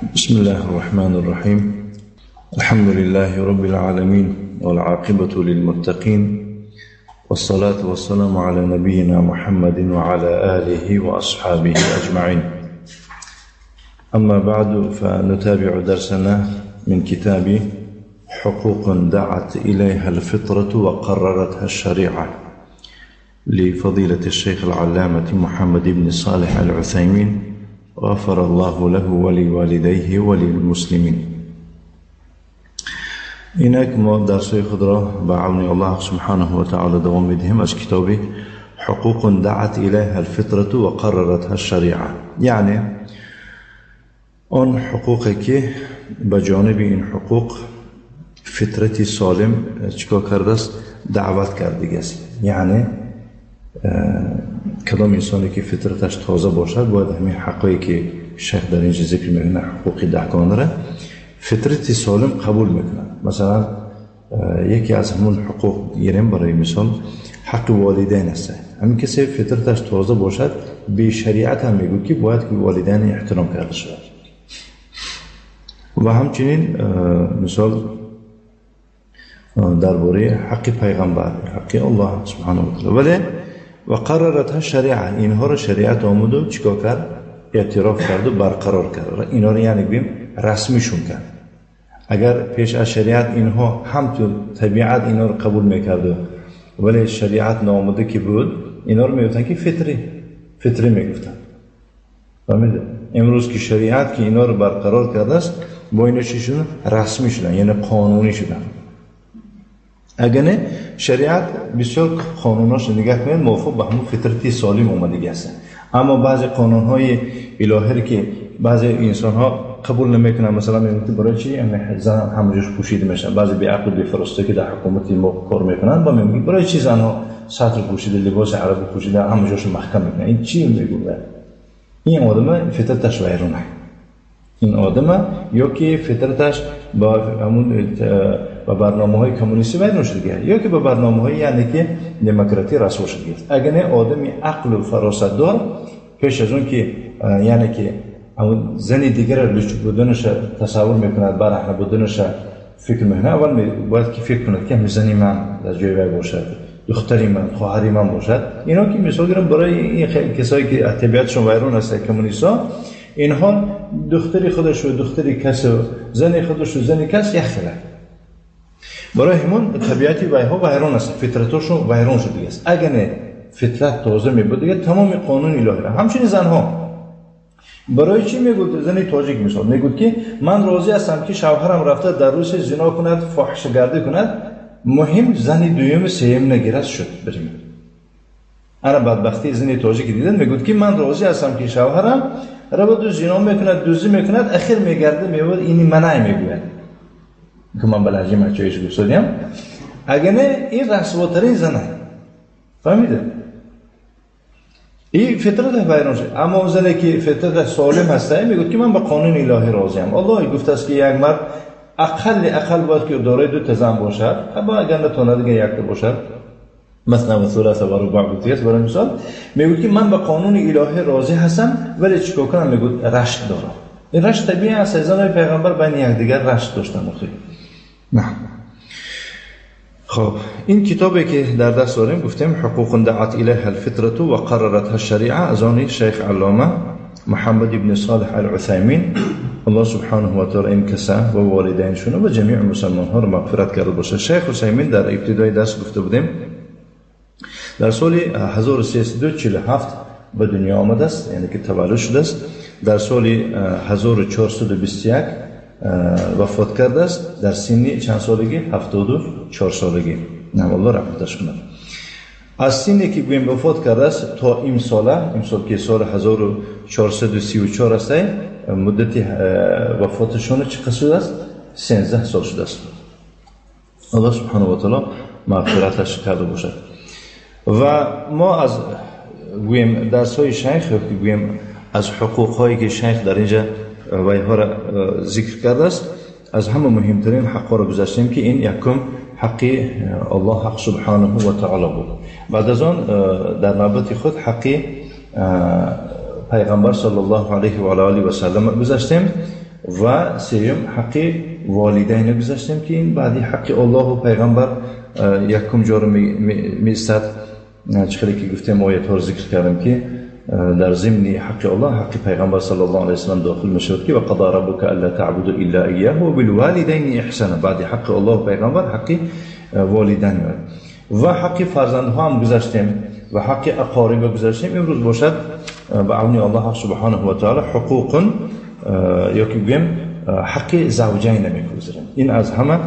بسم الله الرحمن الرحيم. الحمد لله رب العالمين والعاقبة للمتقين والصلاة والسلام على نبينا محمد وعلى آله وأصحابه أجمعين. أما بعد، فنتابع درسنا من كتاب حقوق دعت إليها الفطرة وقررتها الشريعة لفضيلة الشيخ العلامة محمد بن صالح العثيمين، غفر الله له ولوالديه وللمسلمين. اینک ما درس‌های خود را با عون الله سبحانه و تعالی دوام می‌دهیم از کتاب حقوق دعت إليها الفطرة وقررتها الشريعة، یعنی آن حقوقی که به جانب این حقوق فطرت سالم چیکار کرده است؟ دعوت کرده است. یعنی کدام انسانی که فطرتش تازه باشد باید همین حقایی که شیخ در اینجا ذکر میکنه، حقوق دهگانه را فطرت سالم قبول میکنه. مثلا یکی از همون حقوق گیریم، برای مثال حق والدین است. همین کسی فطرتش تازه باشد به شریعت هم میگه که باید که والدین احترام کرده شود. و همچنین مثال درباره حق پیغمبر، حق الله سبحانه و تعالی. ولی و قررتها شریعه، اینها را شریعت آمد و چیکار کرد؟ اعتراف کرد و برقرار کرد. اینا رو یعنی بیم رسمیشون کرد. اگر پیش از شریعت اینها هم تو طبیعت اینا رو قبول میکرد، ولی شریعت نامده که بود، اینا رو میگفتن که فطری، فطری میگفتن. فهمیده؟ امروز که شریعت که اینا رو برقرار کرده است، با اینا چی شدن؟ رسمی شدن، یعنی قانونی شدن. اگر نه، شریعت بسیار قانوناش نگاه کنید موافق به همون فطرتی سالم اومدگی هستن. اما بعضی قانون‌های الهی که بعضی انسان‌ها قبول نمیکنن، مثلا میگن برای چی زن همونجوش پوشیده میشن؟ بعضی بی عقل بی فراسته که در حکومت ما کار میکنن با میگن برای چی زنها سطر پوشیده، لباس عربی پوشیده، همونجوش محکم میکنن؟ این چی میگه؟ این آدم فطرتش ویرونه. این آدم یا که فطرتش با همون با برنامه‌های کمونیستی ویرون شده، یا که با برنامه‌های یعنی که دموکراتی رسوا شده. اگر نه، آدمی عقل و فراست دار پیش از اون که یعنی که زن دیگر لچ بودنش تصور میکند، برهنه بودنش فکر میکنه، اول باید که فکر کند که زنی من در جای وی باشد، دختری من، خواهری من باشد. اینا که مثال گیرم برای این کسایی که طبیعتشون ویرون است، کمونیست‌ها، اینها دختری خودش و دختری کس و زن خودش و زن کس یک خله. برای همون طبیعتی ویها ویرون است، فطرتشون ویرون شده است. اگر نه فطرت تازه می بود دیگه تمام قانون الهی را. همچنین زنها برای چی میگوید زن تاجیک مثال میگوید که من راضی هستم که شوهرم رفته در روس زنا کند، فاحشه گردی کند، مهم زن دویم سیم نگیرد شد بریم. انا بدبختی زن تاجیک دیدن میگوید که من راضی هستم که شوهرم رود زنا میکند، دزدی میکند، اخیر میگرده میگوید اینی منع میگوید که من بلهجه مچایش گفتم. اگه نه این رسواترین زنه، فهمیده؟ این فطرت ویران شد. اما زنی که فطرت سالم هسته میگوید که من به قانون الهی راضیم. الله گفته است که یک مرد اقل باید که دارای دو تا زن باشد، اما اگر نتواند دیگه یک تا باشد، مثلا و ثلاثه و ربع گفته است. برای مثال میگوید که من به قانون الهی راضی هستم، ولی چیکار کنم؟ میگوید رشک دارم. این رشک طبیعی است، زنای پیغمبر بین یکدیگر رشک داشتن. نه خب این کتابی که در دست داریم گفتیم حقوق دعت الیها الفطرة و قررتها الشریعه، از آن شیخ علامه محمد بن صالح العثیمین، الله سبحانه و تعالی این کسا و والدینشون و جمیع مسلمان ها رو مغفرت کرده باشه. شیخ عثیمین در ابتدای درس گفته بودیم در سال 1347 به دنیا آمده است، یعنی که تولد شده است. در سال 1421 وفات کرده است، در سن چند سالگی؟ 74 سالگی. نه والله رحمتش کند. از سنی که گویم وفات کرده است تا این ساله، این سال که سال 1434 است، مدت وفاتشون چقدر شده است؟ 13 سال شده است. الله سبحانه و تعالی مغفرتش کرده باشد. و ما از گویم درس های شیخ، گویم از حقوق هایی که شیخ در اینجا ویها را ذکر کرده است، از همه مهمترین حقها را گذاشتیم که این یکم حق الله حق سبحانه و تعالی بود. بعد از آن در نوبت خود حق پیغمبر صلی الله علیه و آله و سلم گذاشتیم. و سوم حق والدین گذاشتیم که این بعدی حق الله و پیغمبر یکم جا رو می‌ایستد. چخیلی که گفتیم آیت ها رو ذکر کردیم که در ضمن حق الله حق پیغمبر صلی الله علیه وسلم داخل میشود که و قضا ربک الا تعبدوا الا ایاه و بالوالدین احسانا. بعد حق الله و پیغمبر حق والدین و حق فرزندها هم گذاشتیم و حق اقارب گذاشتیم. امروز باشد به عون الله سبحانه و تعالی حقوق یا که بگیم حق زوجین میگذاریم. این از همه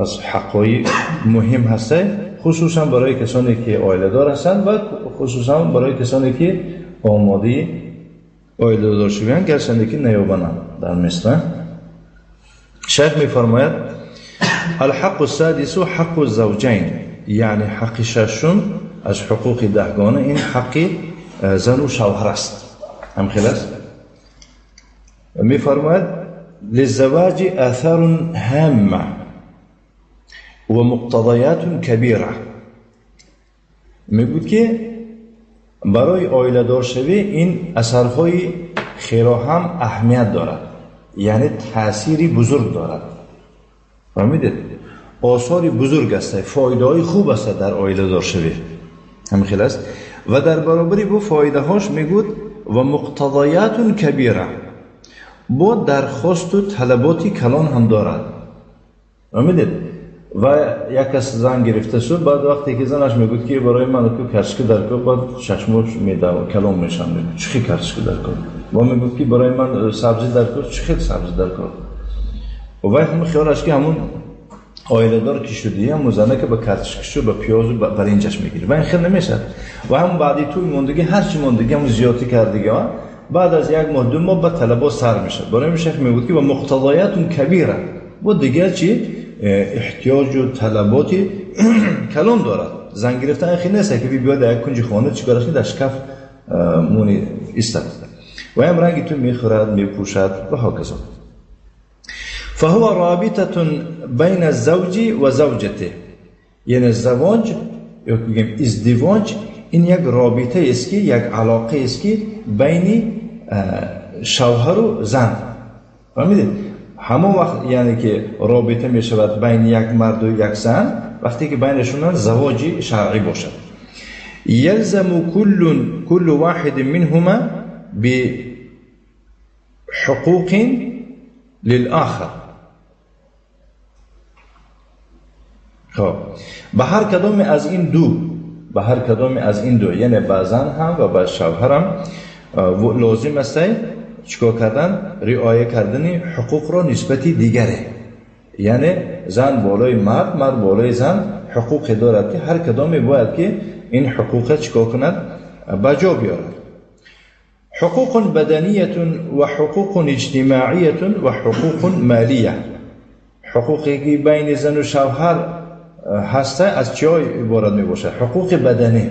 از حقای مهم هسته، خصوصا برای کسانی که عائله دار هستند و خصوصا برای کسانی که آماده عائله دار شوند، گرچنده که نیابند در مصر. شیخ میفرماید الحق السادس حق الزوجین، یعنی حق ششم از حقوق دهگانه این حق زن و شوهر است. هم خیلی است. میفرماید للزواج آثار هامه و مقتضیات کبیره. میگوید که برای عائله دار شوی این اثرهای خیلی هم اهمیت دارد، یعنی تأثیری بزرگ دارد. فهمیدید؟ آثار بزرگ است، فایده های خوب است در عائله دار شوی. هم خیلی است. و در برابری با فایده هاش میگوید و مقتضیات کبیره، با درخواست و طلبات کلان هم دارد. فهمیدید؟ و یک کس زن گرفته شد، بعد وقتی که زنش میگوید که برای من که کرچک در کن، بعد چشمش میده کلام میشن، میگه چی کرچک در کن؟ و میگوید که برای من سبزی در کن، چی سبزی در کن؟ و هم خیالش که همون عائله دار که شدی، همون زنه که به کرچک شو به پیاز و برنجش میگیره و این خیلی نمیشه. و هم بعدی توی موندگی هر چی موندگی هم زیادی کردگی ها، بعد از یک ماه دو ماه به طلبات سر میشه. برای شیخ میگوید که و مقتضیات کبیره، و دیگه چی احتیاج و طلبات کلان دارد. زن گرفتن خیلی نیست که بیاد در یک کنج خانه چیکارش کنه، در شکف مونی ایستد و هم رنگی تو میخورد میپوشد و هکذا. فهو رابطه بین الزوج و زوجته، یعنی زواج یا بگیم ازدواج این یک رابطه است که یک علاقه است که بین شوهر و زن. فهمیدید؟ همون وقت یعنی که رابطه می شود بین یک مرد و یک زن وقتی که بینشون زواج شرعی باشد. یلزم كل واحد منهما بحقوق للآخر. خب به هر کدام از این دو، به هر کدام از این دو، یعنی به زن هم و به شوهر هم لازم است چیکار کردن؟ رعایت کردن حقوق را نسبت دیگره. یعنی زن بالای مرد، مرد بالای زن حقوق دارد که هر کدامی باید که این حقوق چیکار کند؟ بجا بیارد. حقوق بدنیه و حقوق اجتماعیه و حقوق مالیه. حقوقی که بین زن و شوهر هسته از چه عبارت می باشه؟ حقوق بدنی،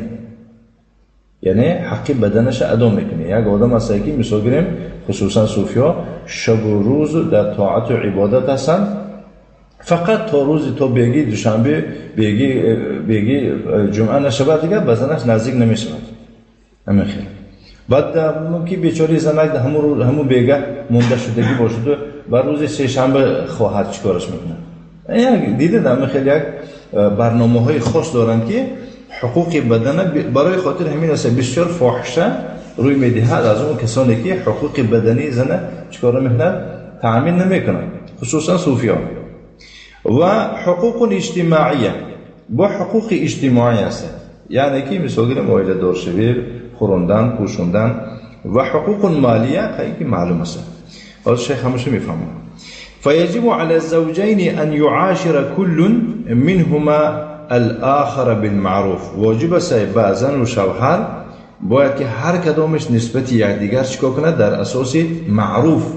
یعنی حق بدنش ادا میکنه. یک آدم هست که مثال گیریم خصوصا صوفیا شب و روز در طاعت و عبادت هستن، فقط تا روز تا بیگی دوشنبه بیگی جمعه نشود دیگه به زنش نزدیک نمیشود. همین خیلی بعد ممکن بیچاره زنک همون بیگه مونده شدگی باشد و روز سه شنبه خواهد چیکارش میکنه. یعنی دیده همین خیلی یک برنامه های خاص دارن که حقوق بدن برای خاطر همین است بسیار فاحشه روی میدهد از اون کسانی که حقوق بدنی زن چیکار میکنن؟ تأمین نمیکنن، خصوصا صوفیان. و حقوق اجتماعیه، با حقوق اجتماعی است، یعنی که مثال گیریم عائله دار شوی، خوراندن، پوشوندن. و حقوق مالیه که معلوم است. حالا شیخ همیشه میفهمه. فيجب على الزوجين أن يعاشر كل منهما الآخر بالمعروف. واجب است به زن و شوهر باید که هر کدامش نسبت یکدیگر چیکار کند؟ در اساس معروف،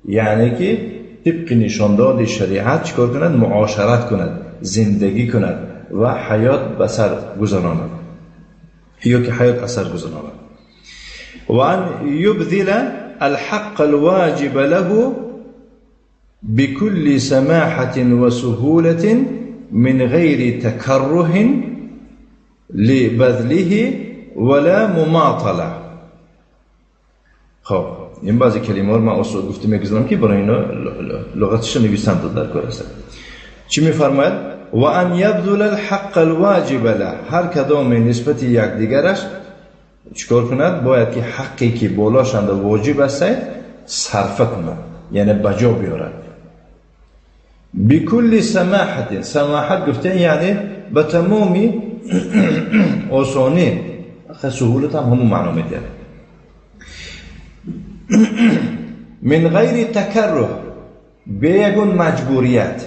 یعنی که طبق نشانداد شریعت چیکار کند؟ معاشرت کند، زندگی کند و حیات به سر گذراند یا که حیات اثر گذراند. و ان یبذل الحق الواجب له بكل سماحة وسهولة من غير تكره لبذله ولا مماطلة. خب این بعضی کلمه ها رو من اصلا گفته میگذارم که برای اینا لغتش نویسند در کار است. چی میفرماید؟ و ان یبذل الحق الواجب له، هر کدام نسبت یکدیگرش چیکار کند؟ باید که حقی که بالاشند واجب است صرفه کند، یعنی بجا بیارد. بکل سماحت، سماحت گفته یعنی به تمامی آسانی، سهولت هم همون معنا میده. من غیر تکره، به یگون مجبوریت.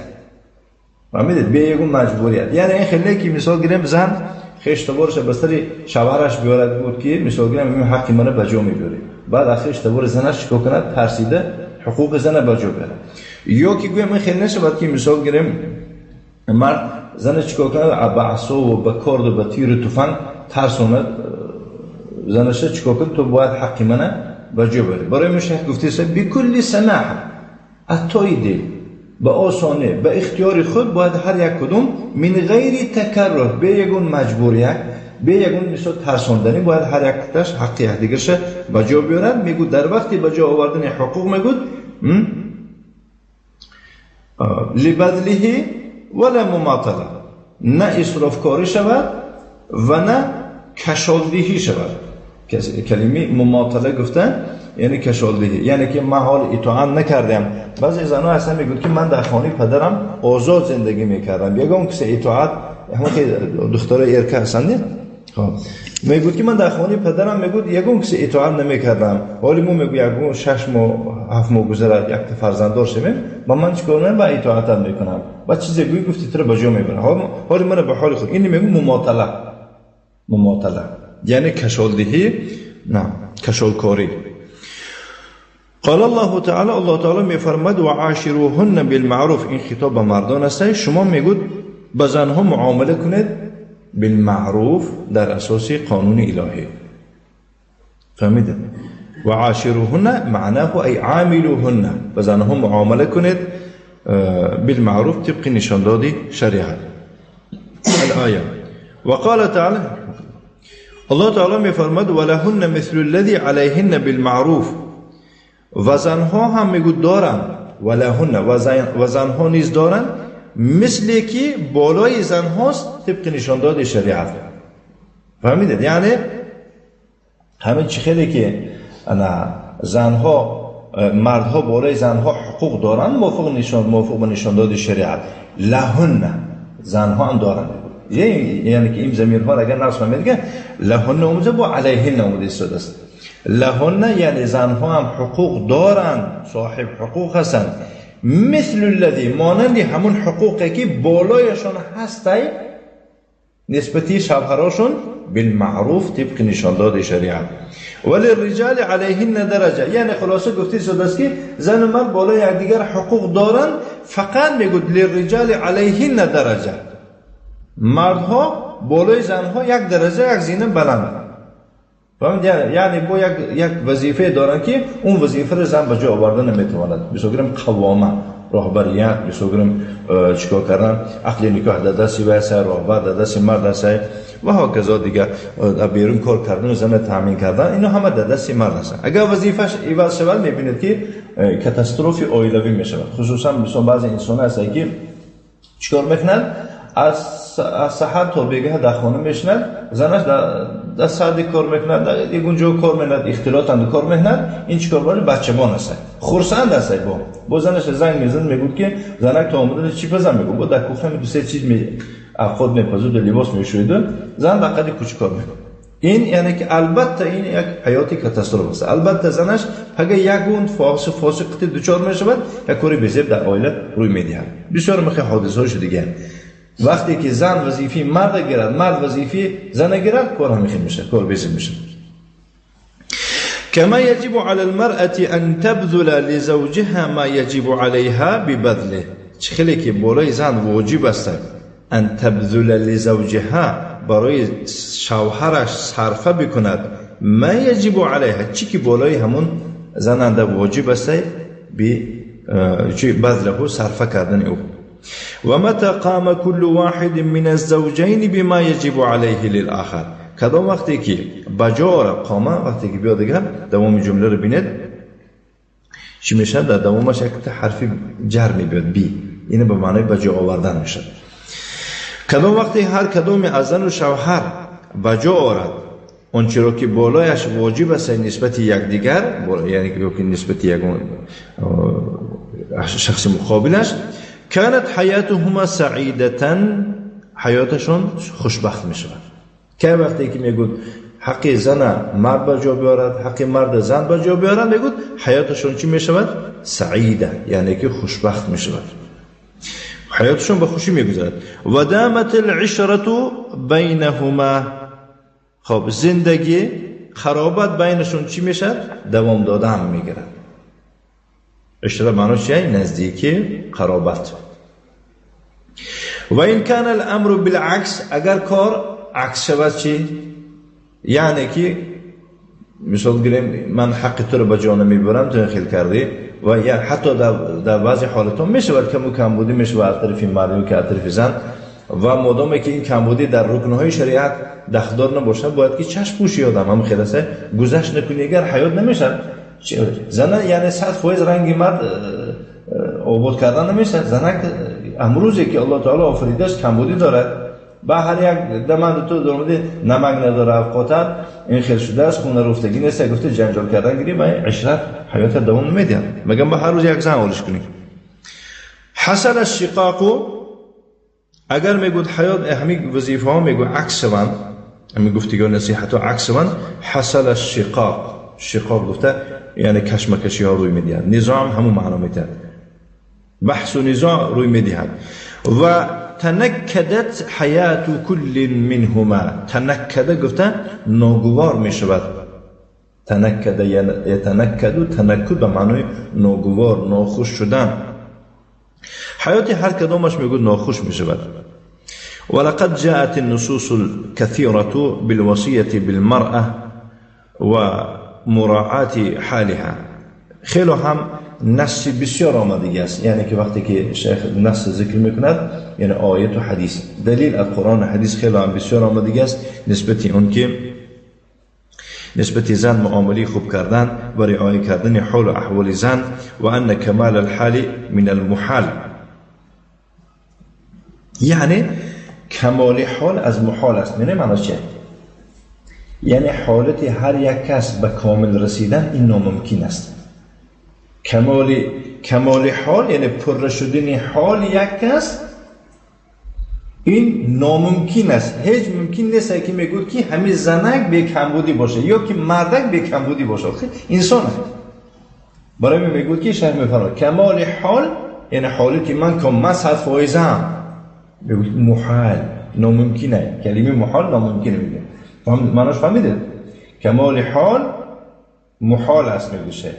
فهمیدید؟ به یگون مجبوریت، یعنی این خیلی که مثال گیریم زن خیش تبارش به سر شوهرش بیارد بود که مثال گیریم این حقی منو به جا میبره، بعد اخیش تبار زنش چیکار کند؟ ترسیده حقوق زن به جا بیاره. یا که گویم این خیلی نشود که مثال گیریم مرد زن چیکار کند؟ به عصا و به کارد و به تیر و تفنگ ترسوند زنش چیکار کند؟ تو باید حقی منو به جا بیاری. برای میشه گفته است بکل سماحه، عطای دل، به آسانه، به اختیار خود باید هر یک کدوم من غیر تکره، به یگون مجبوریت، به یگون مثال ترساندنی باید هر یک تاش حق یکدیگرش به جا بیارد. میگو در وقتی به جا آوردن حقوق میگو لبذله ولا مماطله، نه اسرافکاری شود و نه کشالدهی شود. کلمه مماطله گفتن یعنی کشالدهی، یعنی که من حال اطاعت نکردم. بعضی زنها اصلا میگن که من در خانه پدرم آزاد زندگی میکردم، یگان کسی اطاعت، همون که دخترای ارکه هستن نه، خب میگفت که من در خانه پدرم میگفت یگان کسی اطاعت نمیکردم، حالی مو میگو یگان 6 ماه 7 ماه گذرد یک فرزنددار شویم با من چیکار کنم؟ با اطاعتم میکنم. با چیزی گویی گفتی تو رو به جا میبرم، حالی من به حال خود. این میگم مماطله، مماطله یعنی کشالدهی، نه کشالکاری. قال الله تعالی، الله تعالی میفرماد و عاشروهن بالمعروف. این خطاب به مردان است. شما میگود به زنها معامله کنید بالمعروف، در اساس قانون الهی. فهمیدید؟ و عاشروهن معناه ای عاملوهن، به زنها معامله کنید بالمعروف طبق نشانداد شریعت. الآیه. و قال تعالی، الله تعالی میفرماد ولهن مثل الذی علیهن بالمعروف. و زنها هم میگو دارن، ولهن و زنها نیز دارن مثل که بالای زنهاست طبق نشانداد شریعت. فهمیدید؟ یعنی همین چی خیلی که زنها مردها بالای زنها حقوق دارن موافق به نشانداد شریعت، لهن زنها هم دارن. یعنی که این ضمیرها اگر نصب میگه لهن اومده با علیهن اومده است. لهن یعنی زنها هم حقوق دارن، صاحب حقوق هستند، مثل الذی مانند همون حقوقی که بالایشان هستی نسبتی شوهراشون بالمعروف طبق نشانداد شریعت. وللرجال علیهن درجه، یعنی خلاصه گفته شده است که زن و مرد بالای یکدیگر حقوق دارن، فقط میگوید للرجال علیهن درجه، مردها بالای زنها یک درجه یک زینه بلند. فهمید؟ یعنی با یک وظیفه دارن که اون وظیفه رو زن به جا آورده نمیتواند. مثلا گرم قوامه، راهبریت، مثلا گرم چیکار کردن، عقل نکاح در دست واسه راهبر در دست مرد است و هکذا دیگه، بیرون کار کردن و زن تامین کردن، اینا همه در دست مرد است. اگر وظیفه‌اش عوض شود میبینید که کاتاستروف عائلوی میشود. خصوصا مثلا بعضی انسان هست که چیکار میکنن، از سحر تا بیگه در خانه میشند، زنش در سعدی کار میکند، در یک اونجا کار میکند، اختلاط هم کار میکند، این چیکار برای بچه‌بان است، خرسند است. با زنش زنگ میزند میگوید که زنک تا آمده چی پزم، میگه با در کوخه دو سه چیز می خود میپزد و لباس میشوید، زن در قد کوچ کار میکنه. این یعنی که البته این یک حیاتی کاتاستروف است. البته زنش اگه یگون فاسق دچار میشود، یک کاری بیزیب در عائله روی میدهد. بسیار مخی حادثه های دیگه. وقتی که زن وظیفه مرد گیرد، مرد وظیفه زن گیرد، کار همیشه میشه، کار بیزی میشه. كما يجب على المرأة أن تبذل لزوجها ما يجب عليها ببذله. خیلی که بالای زن واجب است ان تبذل لزوجها، برای شوهرش صرفه بکند، ما يجب عليها، چی که بالای همون زن انده واجب است بذله، صرفه کردن او. ومتى قام كل واحد من الزوجين بما يجب عليه للآخر. کدام وقتی که بجا قامه، وقتی که بیاد دیگه دوام جمله رو بینید، چی میشه؟ در دوامش یک حرف جر میبیاد بی، اینه به معنای به جا آوردن میشه. کدام وقتی هر کدام از زن و شوهر به جا آورد آنچه را که بالایش واجب است نسبت یکدیگر، یعنی که نسبت یک شخص مقابلش، کانت حیاتهما سعیدتا، حیاتشون خوشبخت میشود. که وقتی که میگود حق زن مرد به جا بیارد، حق مرد زن به جا بیارد، میگود حیاتشون چی میشود؟ سعیده، یعنی که خوشبخت میشود، حیاتشون به خوشی میگذرد. و دامت العشرة بینهما، خب زندگی خرابت بینشون چی میشد؟ دوام دادن میگیرد. عشرة معناش چیه؟ نزدیکی، قرابت. و این کان الامر بالعکس، اگر کار عکس شود چی؟ یعنی که مثال گیریم من حق تو رو به جا نمیبرم، تو خیل کردی، و یا حتی در بعضی حالتها میشود کم و کمبودی میشود از طرف مرد و که از طرف زن، و مادامی که این کمبودی در رکنهای شریعت دخدار نباشد باید که چشم پوشی آدم هم خیلی است گذشت نکنی، اگر حیات نمیشد. زن یعنی 100% رنگ مرد آباد کردن نمیشد. زنک امروزی که الله تعالی آفریدش کمبودی دارد، به هر یک دمند تو درمده نمک نداره افقاتن این خیلی شده است، خونه رفتگی نیست، گفته جنجال کردن گیری و عشرت حیات دوام نمیدیم. مگم به هر روز یک زن آلش کنی. حصل الشقاق، اگر میگود حیات همین وظیفه ها میگو عکس شوند، همین گفتگو نصیحت ها عکس شوند، حصل الشقاق، شقاق گفته یعنی کشمکشی ها روی میدهد، نظام همون معنا میدهد، بحث و نزاع روی میدهد. و تنکدت حیات کل منهما، تنکده گفته ناگوار میشود، تنکده یتنکد، تنکد به معنای ناگوار، ناخوش شدن، حیات هر کدامش میگو ناخوش میشود. ولقد جاءت النصوص الكثيرة بالوصية بالمرأة ومراعاة حالها. خیلی هم نص بسیار آمدگی است، یعنی که وقتی که شیخ نص ذکر میکند یعنی آیت و حدیث، دلیل از قرآن و حدیث خیلی هم بسیار آمدگی است نسبت اون که نسبت زن معامله خوب کردن و رعایت کردن حال و احوال زن، و ان کمال الحال من المحال، یعنی کمال حال از محال است. یعنی معناش چیه؟ یعنی حالت هر یک کس به کامل رسیدن این ناممکن است. کمال حال یعنی پر شدن حال یک کس این ناممکن است. هیچ ممکن نیست که میگوید که همین زنک به کمبودی باشه یا که مردک به کمبودی باشه. انسان است. برای من میگوید که شیخ میفرماید کمال حال یعنی حالی که من که من 100% میگوید محال، ناممکنه. کلمه محال ناممکنه میگه. معناش فهمیده؟ کمال حال محال است میگه شیخ.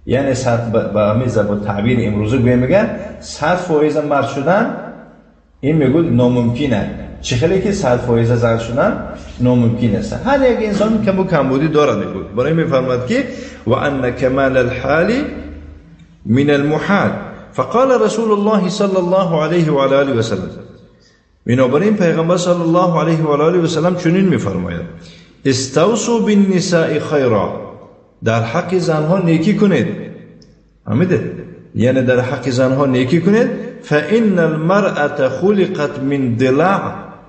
یعنی صد به همین زبان تعبیر امروزه گویا میگن 100% مرد شدن این میگه ناممکنه. چه خیلی که 100% زن شدن ناممکن است. هر یک انسان کم و کمبودی دارد میگه. برای میفرماد که و ان کمال الحال من المحال. فقال رسول الله صلی الله علیه و آله و سلم، بنابراین پیغمبر صلی الله علیه و آله و سلم چنین میفرماید: استوصوا بالنساء خیرا، در حق زنها نیکی کنید. فهمیده؟ یعنی در حق زنها نیکی کنید. فإن المرأة خلقت من ضلع،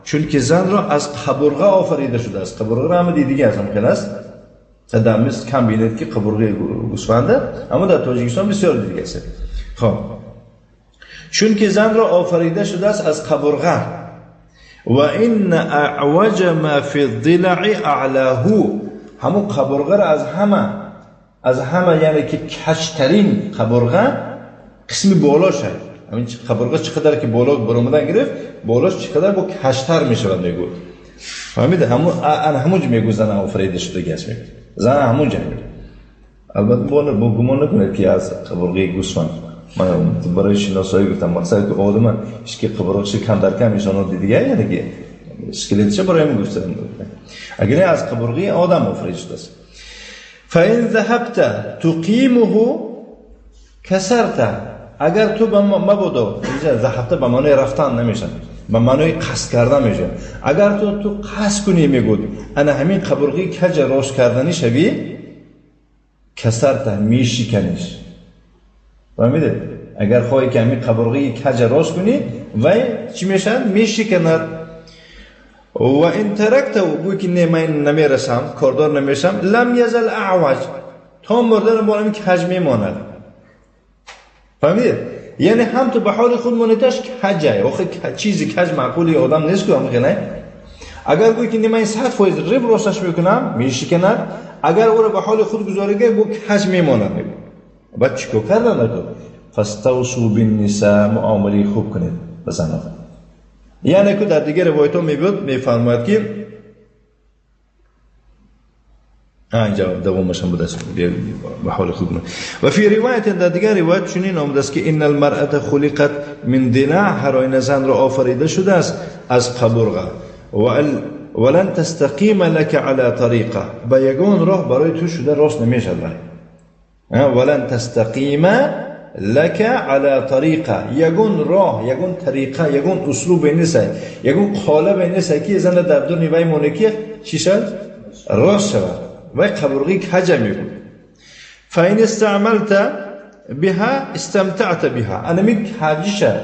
چون که زن را از قبرغه آفریده شده است. قبرغه را هم دیگه از هم خیلی است، در مصر کم بینید که قبرغه گوسفنده، اما در تاجیکستان بسیار دیگه است. خب چون که زن را آفریده شده است از قبرغه، و این اعوج ما فی الضلع اعلاه، همون قبرغه را از همه یعنی که کجترین قبرغه قسم بالاشه. همین قبرغه چقدر که بالا برآمدن گرفت، بالاش چقدر با کجتر میشود میگو. فهمیده؟ همونجا میگو زن آفریده شده است میگه. زن همونجا میگه. البته با گمان نکنید که از قبرغه گوسفند، من برای شناسایی گفتم، مقصد که آدم هیچ که قبرغش کم در کم ایشان دیگه، یعنی که اسکلتش برای من گفتم. اگر از قبرغه آدم آفریده شده است. فإن ذهبت تقیمه کسرته، اگر تو مبادا، اینجا ذهبت به معنای رفتن نمیشه، به معنای قصد کردن میشه. اگر تو قصد کنی میگود انا همین قبرغی کج راست کردنی شوی، کسرته میشکنیش. فهمیدید؟ اگر خواهی که همین قبرغه کج راست کنی وی چی میشد؟ میشکند. و این ترکته و گوی که نه من نمیرسم، کاردار نمیشم، لم یزل اعوج، تا مردن با همین کج میماند. فهمیدید؟ یعنی هم تو به حال خود مانیتش کجه. آخه چیزی کج معقولی آدم نیست که هم نه. اگر گوی که نه من 100% رب راستش میکنم میشکند، اگر او را به حال خود گذاری گو کج میماند. بعد چیکار کردن نکن؟ فاستوصوا بالنساء، معامله خوب کنید به زنان. یعنی که در دیگر روایت ها میفرماید که اینجا دومش هم بوده است به حال خود کنید. و فی روایت، در دیگر روایت چنین آمده است که ان المرأة خلقت من ضلع، هر آینه زن را آفریده شده است از قبرغه، ولن تستقیم لك على طریقه، به یگان راه برای تو شده راست نمیشد. ولن تستقیم لك على طریقه، یگان راه، یگان طریقه، یگان اسلوب نیست، یگان قالب نیست که زن در دور وی مونه که چی شد؟ راست شود. وی قبرغی کج میگوید. فإن استعملت بها استمتعت بها، انا می کجشه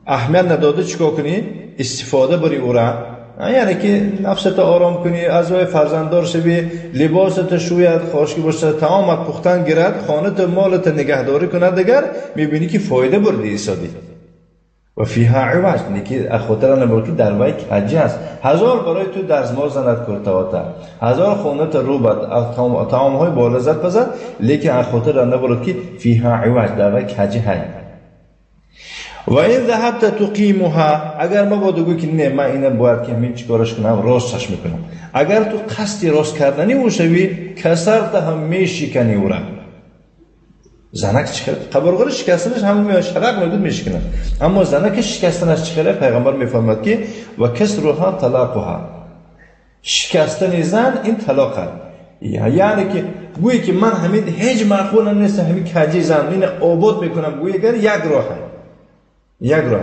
اهمیت نداده چیکار کنی؟ استفاده بری او را، یعنی که نفست آرام کنی، از وی فرزنددار شوی، لباست شوید، خاشکی باشه، طعامت پختن گیرد، خانه مالت نگهداری کند، دیگر میبینی که فایده بردی ایسادی. و فیها عوج، نیکی خاطر نبر که در وی کجی است. هزار برای تو درزمال زند کرتواته، هزار خانه تا روبد، طعام های بالذت پزد، لیکن خاطر نبرد که فیها عوج، در وی کجی هست. و این ذهبت تقیمها، اگر ما باید بگویی که نه من اینو باید که همین چیکارش کنم، راستش میکنم، اگر تو قصدی راست کردنی او شوی، کسرت هم میشکنی او را. زنک چیکار؟ قبرغه شکستنش همون میاد شرق میگود میشکنه، اما زنک شکستنش چیکاره؟ پیغمبر میفرماد که و کسرها طلاقها، شکستن زن این طلاق است. یعنی که گویی که من همین هیچ معقول نیست، همین کجی زن این آباد میکنم، گویی اگر یک راه، یک راه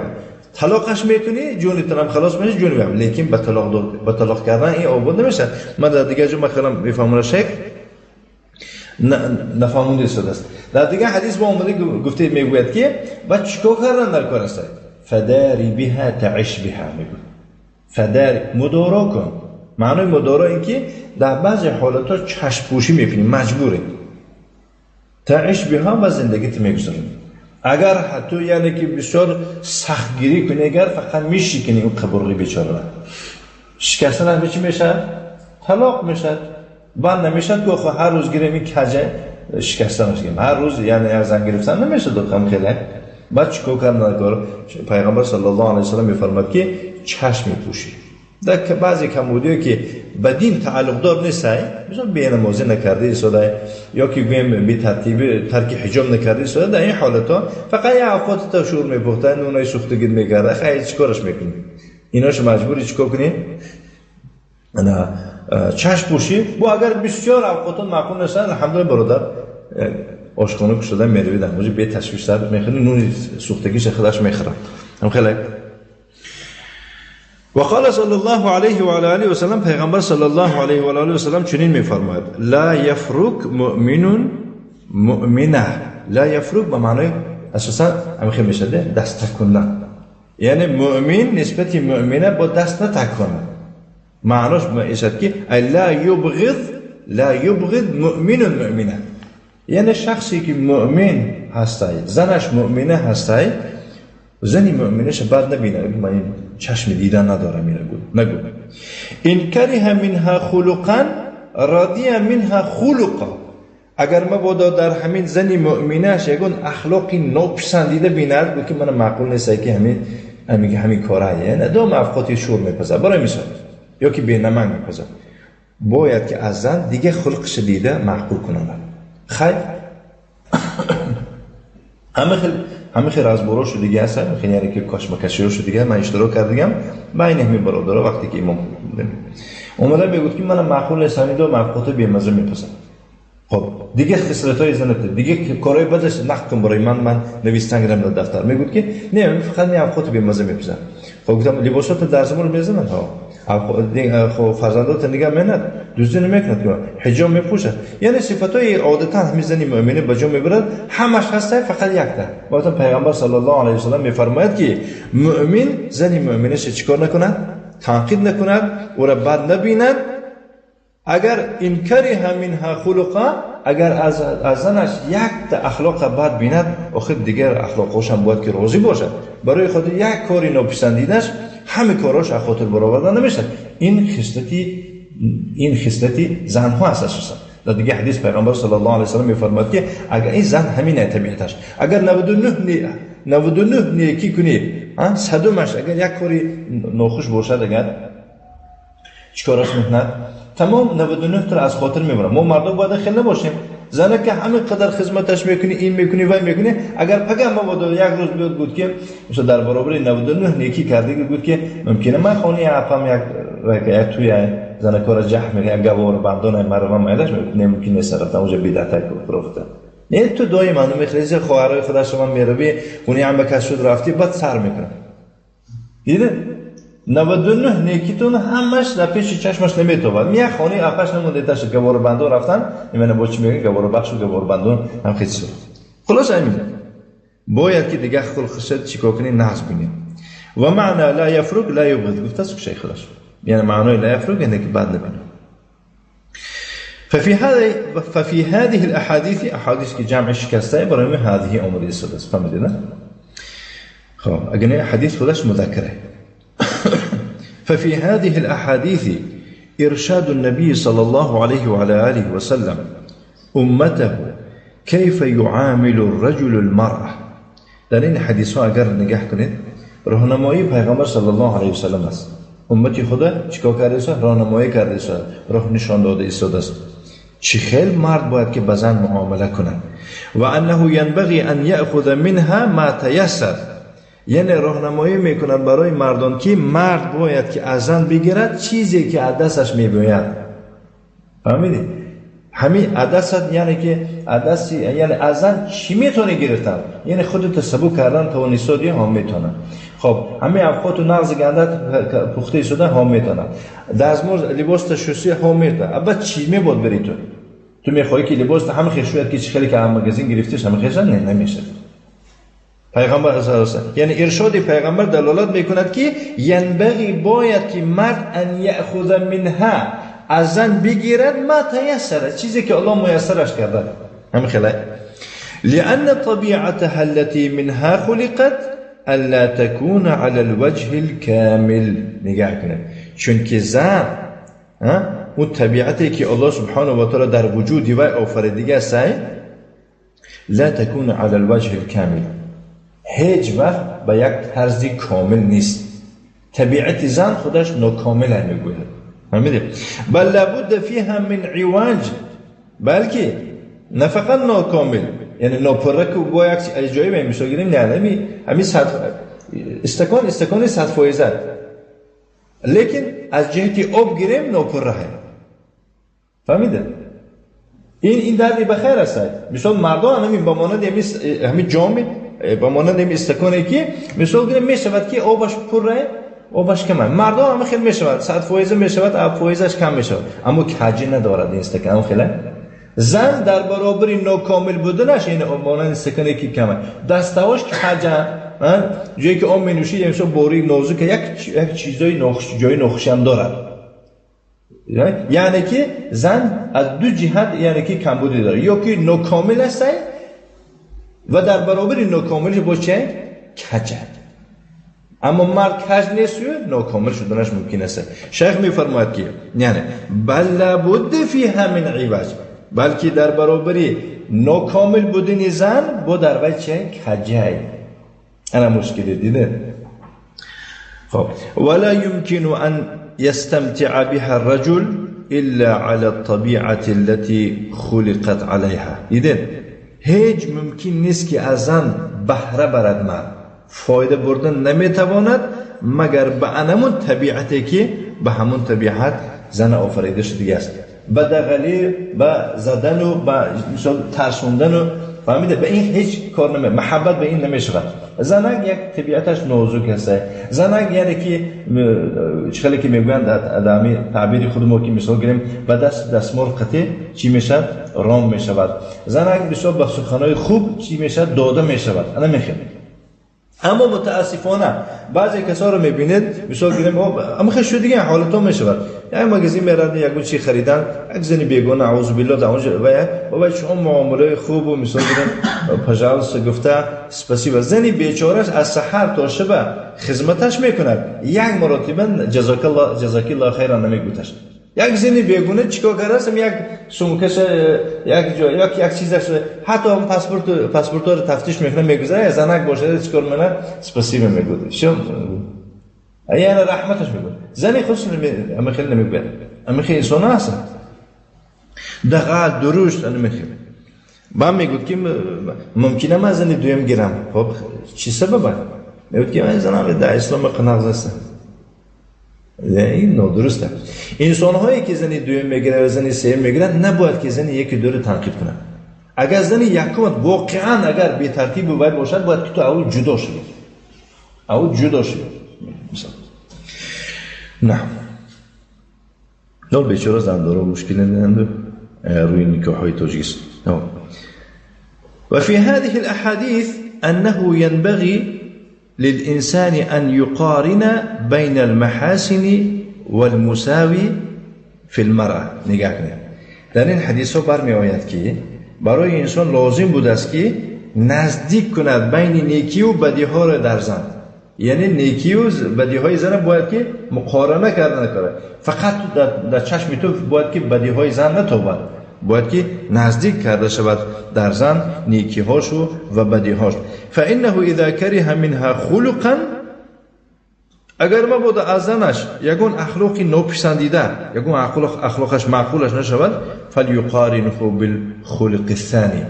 طلاقش میکنی جونت هم خلاص میشه، جونی هم، لیکن به طلاق به طلاق کردن این آباد نمیشه. من در دیگه جو من میفهمم شک نفهمونده شده است. در دیگه حدیث با اومده گفته میگوید که با چیکار کردن در کار است؟ فداری بها تعش بها، میگوید فداری مدارا کن. معنای مدارا این که در بعضی حالتها چشم پوشی میکنی، مجبوری، تعش بها و زندگیت میگذرونی. اگر تو یعنی که بسیار سختگیری کنی، اگر فقط میشکنی اون قبرغی بیچاره را، شکستن هم چی میشه؟ طلاق میشه. بعد نمیشد که خب هر روز گیریم این کجه شکستنش گیریم، هر روز یعنی از زن گرفتن نمیشه دو خیلی. بعد چیکار کردن کار؟ پیغمبر صلی الله علیه و سلم میفرماد که چشم میپوشی. در بعضی کمبودی‌ها که به دین تعلق دار نیست، مثلا بی‌نمازی نکرده ایستاده یا که گویم بی ترتیبی ترک حجاب نکرده ایستاده، در این حالت‌ها فقط یه اوقات تا شور میپختن، اونای سوختگی میکرده، خیلی چیکارش میکنی؟ ایناشو مجبوری چیکار کنی؟ نه چشم پوشی. با اگر بسیار اوقاتون معقول نیستن، الحمدلله برادر آشخانه که شده میروید همونجا بی تشویش سر میخوری، نون سوختگیش خودش میخوره. هم خیلی. وقال صلی الله علیه و آله و سلم، پیغمبر صلی الله علیه و آله و سلم چنین میفرماید: لا یفرک مؤمن مؤمنه. لا یفرک به معنای اساسا هم خیلی میشه دست تکوندن، یعنی مؤمن نسبت مؤمنه با دست نتکونه. معناش میشد که لا یبغض، لا یبغض مؤمن مؤمنه، یعنی شخصی که مؤمن هستی، زنش مؤمنه هستی، زنی مؤمنش بد نبینه، من این چشم دیدن ندارم، اینو نگو. این کره منها خلقا راضی منها خلقا، اگر مبادا در همین زنی مؤمنش یگون اخلاقی ناپسندیده بیند، گو که من معقول نیست که همین کاره، یعنی دو افقاتی شور میپزه برای مثال، یا که به نمنگ میپزه، باید که از زن دیگه خلقش دیده معقول کنند. خیر همه خیلی از برو شو دیگه هستن، خیلی یعنی که کاشمکشی شو دیگه من اشتراک کردم بین همین برادرها. وقتی که امام اومده میگفت که من معقول نیست، همین دو معقولات بی‌مزه میپسند. خب دیگه خصلت‌های زنت دیگه کارهای بدش نقد کن برای من نویسن گرم در دفتر. میگفت که نه فقط می افقات بی‌مزه میپسند. خب گفتم لباسات درزمون میزنن ها، فرزندات نگاه میند، دزدی نمیکند، حجاب میپوشد. یعنی صفتای عادتا همین زن مؤمنه به جا میبرد، همش هست، فقط یک تا. مثلا پیغمبر صلی الله علیه و سلم میفرماید که مؤمن زن مؤمنش چیکار نکند؟ تنقید نکند، او را بد نبیند. اگر این کره منها خلقا، اگر از زنش یک تا اخلاق بد بیند، آخر دیگر اخلاقش هم باید که راضی باشد. برای خاطر یک کاری ناپسندیدش همه کاراش از خاطر برآورده نمیشه. این خصلتی زنها است اساسا. در دیگه حدیث پیغمبر صلی الله علیه و سلم میفرماد که اگر این زن همین طبیعتش، اگر 99 نیکی کنی، صدمش اگر یک کاری ناخوش باشد، اگر چیکارش میکند؟ تمام 99 تا از خاطر میبرم. ما مردم باید خیلی نباشیم. زنه که همین قدر خدمتش میکنی، این میکنی و میکنی، اگر پگه ما بود یک روز بیاد بود که مثلا در برابر 99 نیکی کرده بود که ممکنه من خونه اپم یک توی زنه کار جح میگه، یک گوار بندون مروه میلش نمیکنه نیست، رفتم اونجا بدعت کرد. نه تو دای منو میخریزی، خواهرای خودش من میروی خونه هم کس شد رفتی، بعد سر میکنه. دیدی 99 نیکیتون همش در پیش چشمش نمیتوبد. میه خانه اپش نمونده تاش گوار بندون رفتن، ایمنه با چی میگه؟ گوار بخش و گوار بندون هم خیلی شد. خلاص همین باید که دیگه خلق شد چیکار کنی؟ نحس بینی. و معنا لا یفرق لا یبغض، گفته است شیخ خلاص. یعنی معنای لا یفرق یعنی که بد نبینه. ففي هذه الاحاديث، احادیث که جمع شکسته برای هذه امر است. فهمیدید نه؟ خب اگر حدیث خودش مذکره. ففي هذه الأحاديث إرشاد النبي صلى الله عليه وعلى آله وسلم أمته كيف يعامل الرجل المرأة. در این حدیث ها اگر نگاه کنید، راهنمایی پیغمبر صلی الله علیه و سلم است. امتی خدا چیکار کرده است؟ راهنمایی کرده است، راه نشان داده است. چه خیلی مرد باید که به زن معامله کند. و انه ينبغي ان يأخذ منها ما تيسر، یعنی راهنمایی میکنند برای مردان که مرد باید که از زن بگیرد چیزی که از دستش میباید. فهمیدی؟ همین از دستت، یعنی که از دست، یعنی از زن چی میتونه گرفتن؟ یعنی خودت سبو کردن توانستادی هم میتونه. خب همین افخوت و نغز گندت پخته شده هم میتونه. دستمزد لباس شستی هم میتونه. بعد چی میباد بری تو؟ تو میخوای که لباس هم خیلی شوید که چی خیلی که مگزین گرفتیش هم خیلی نه نمیشه. پیغمبر یعنی ارشاد پیغمبر دلالت میکند که ینبغی باید که مرد ان یأخذ منها، از زن بگیرد ما تیسره، چیزی که الله میسرش کرده. همین خیلی لأن طبيعتها التي منها خلقت ألا تكون على الوجه الكامل. نگاه کنید، چون که زن اون طبیعتی که الله سبحانه و تعالی در وجود وی آفریده است، لا تكون على الوجه الكامل، هیچ وقت به یک طرز کامل نیست. طبیعت زن خودش ناکامل میگوید. فهمیدی؟ بل لابد فيها من عواج، بلکه نه فقط ناکامل، یعنی ناپره که با یک جایی به مثال گیریم، نه همین صد استکان 100%، لیکن از جهت آب گیریم ناپره. فهمیدی؟ این دردی به خیر است. مثال مردان همین با مانند همین جام، با مانند این استکانی که مثال گیریم میشود که آبش پره، آبش کمه. مردم هم خیلی میشود 100% میشود، آب فایزش کم میشود، اما کجی ندارد این استکان. خیلی زن در برابر ناکامل بودنش، یعنی مانند استکانی که کمه، دستهاش کجن، جایی که آب مینوشید یعنی بوری نازک یک چیزای ناخوش، جای ناخوش هم دارد. یعنی که زن از دو جهت یعنی که کمبودی داره، یا که ناکامل است و در برابر ناکاملش با چه؟ کجه. اما مرد کج نیست و ناکامل شدنش ممکن است. شیخ میفرماید که یعنی بل لابد فیها من عوج، بلکه در برابر ناکامل بودن زن با در وی چه؟ کجه. انا مشکلی دیده. خب ولا يمكن ان يستمتع بها الرجل الا على الطبيعه التي خلقت عليها. دیده هیچ ممکن نیست که از زن بهره برد مرد، فایده بردن نمیتواند مگر به همون طبیعتی که به همون طبیعت زن آفریده شده است. به دغلی، به زدن و به مثال ترسوندن و فهمیده به این هیچ کار نمی، محبت به این نمیشود. زنک یک طبیعتش نازک هست. زنک یعنی که چخلی که میگویند در تعبیر خود ما که مثال گیریم به دست دستمال قطع چی میشد؟ رام میشود. زنک بسیار به سخنهای خوب چی میشد؟ داده میشود. انا میخوام. اما متاسفانه بعضی کسا رو میبینید مثال گیریم اما خیلی شد دیگه حالتا میشود. یک مغازه میرن یک چی خریدن، یک زنی بیگانه اعوذ بالله در اونجا و شما معامله خوب و مثال گیریم پژالس گفته спасибо. زنی بیچارهش از سحر تا شب خدمتش میکند، یک مرتبه جزاک الله جزاک الله خیرا نمیگوتش. یک زنی بیگانه چیکار کرده است؟ یک سومکش یک جا یک چیزش حتی هم پاسپورت رو تفتیش میکنه میگذره. زنک باشه چیکار میکنه؟ спасибо میگوته. شو یعنی رحمتش میگه. زنی خودش اما خیلی نمیگه، اما خیلی انسان هست دغال درشت انا میخوام. با میگوید که ممکنه من زنی دویم گیرم. خب چی سببه؟ میگوید که من زنم در اسلام قناعت هست. این نادرسته. انسان هایی که زنی دویم میگیره و زنی سوم میگیره نباید که زنی یکی دو رو تنقید کنه. اگر زنی یکم واقعا اگر بی ترتیب و باشد باید که تو اول جدا شوی. اول جدا شوی. مثلا نه نور بیچاره زندارا مشکل ندارند روی نکاح تاجیکستان. وفي هذه الأحاديث أنه ينبغي للإنسان أن يقارن بين المحاسن والمساوي في المرأة. نگاه کنید در این حدیث ها برمی آید که برای انسان لازم بود است که نزدیک کند بین نیکی و بدی ها را در زن. یعنی نیکی و بدی های زن باید که مقارنه کردن کنه. فقط در چشم تو باید که بدی های زن نتابد، باید که نزدیک کرده شود در زن نیکی هاشو و بدی هاش. فانه اذا كره منها خلقا، اگر مبادا از زنش یگون اخلاقی ناپسندیده، یگون اخلاقش معقولش نشود، فلیقارنه بالخلق الثاني،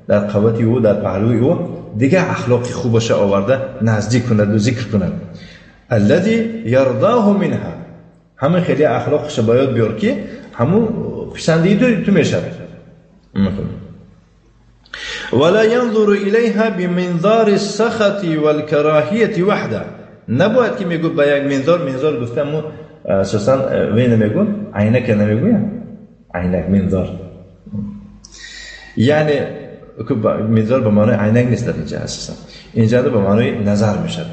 در قوت او در پهلوی او دیگه اخلاقی خوبش آورده نزدیک کند و ذکر کند. الذي يرضاه منها، همه خیلی اخلاقش باید بیار که همون پسندیده تو میشه. ولا ينظر إليها بمنظار السخط والكراهية وحده. نباید که میگو با یک منظار، منظار گفتم اساسا وی نمیگو، عینک نمیگو، عینک منظار، یعنی منظار به معنای عینک نیست در اینجا، اساسا اینجا به معنای نظر میشه.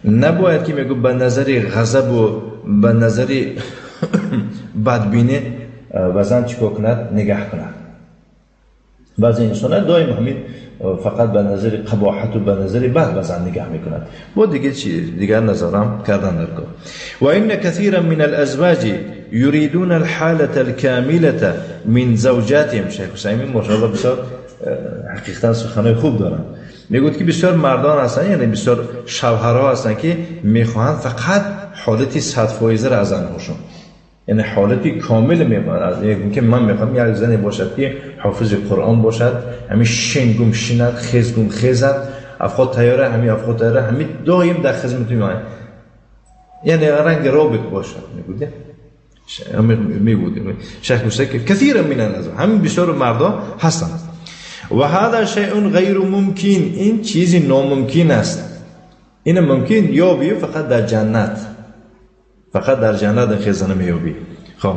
نباید که میگو به نظر غضب و به نظر بدبینی و زن چیکار کند؟ نگاه کند. بعضی انسان ها دائم همین فقط به نظر قباحت و به نظر بد به زن نگاه میکنند. با دیگه چی دیگر نظرم کردن در کار. و ان كثيرا من الازواج يريدون الحالة الكاملة من زوجاتهم. شیخ حسین ماشاءالله بسیار حقیقتا سخنای خوب دارن. میگوید که بسیار مردان هستن، یعنی بسیار شوهرها هستن که میخواهند فقط حالت 100% را از زنهاشون، یعنی حالتی کامل میخوان. از که من میخوام یک زنی باشد که حافظ قرآن باشد، همین شنگم شیند، خیزگم خیزد، افخواد تیاره، همین افخواد تیاره، همین دایم در خدمت میآید، یعنی رنگ رابط باشد. میگوید میگوید شیخ موسی که کثیر من الازواج، همین بسیار مردا هستند. و هذا شیء غیر ممکن، این چیزی ناممکن است. این ممکن یابی فقط در جنت، فقط در جنت خزانه میابی. خب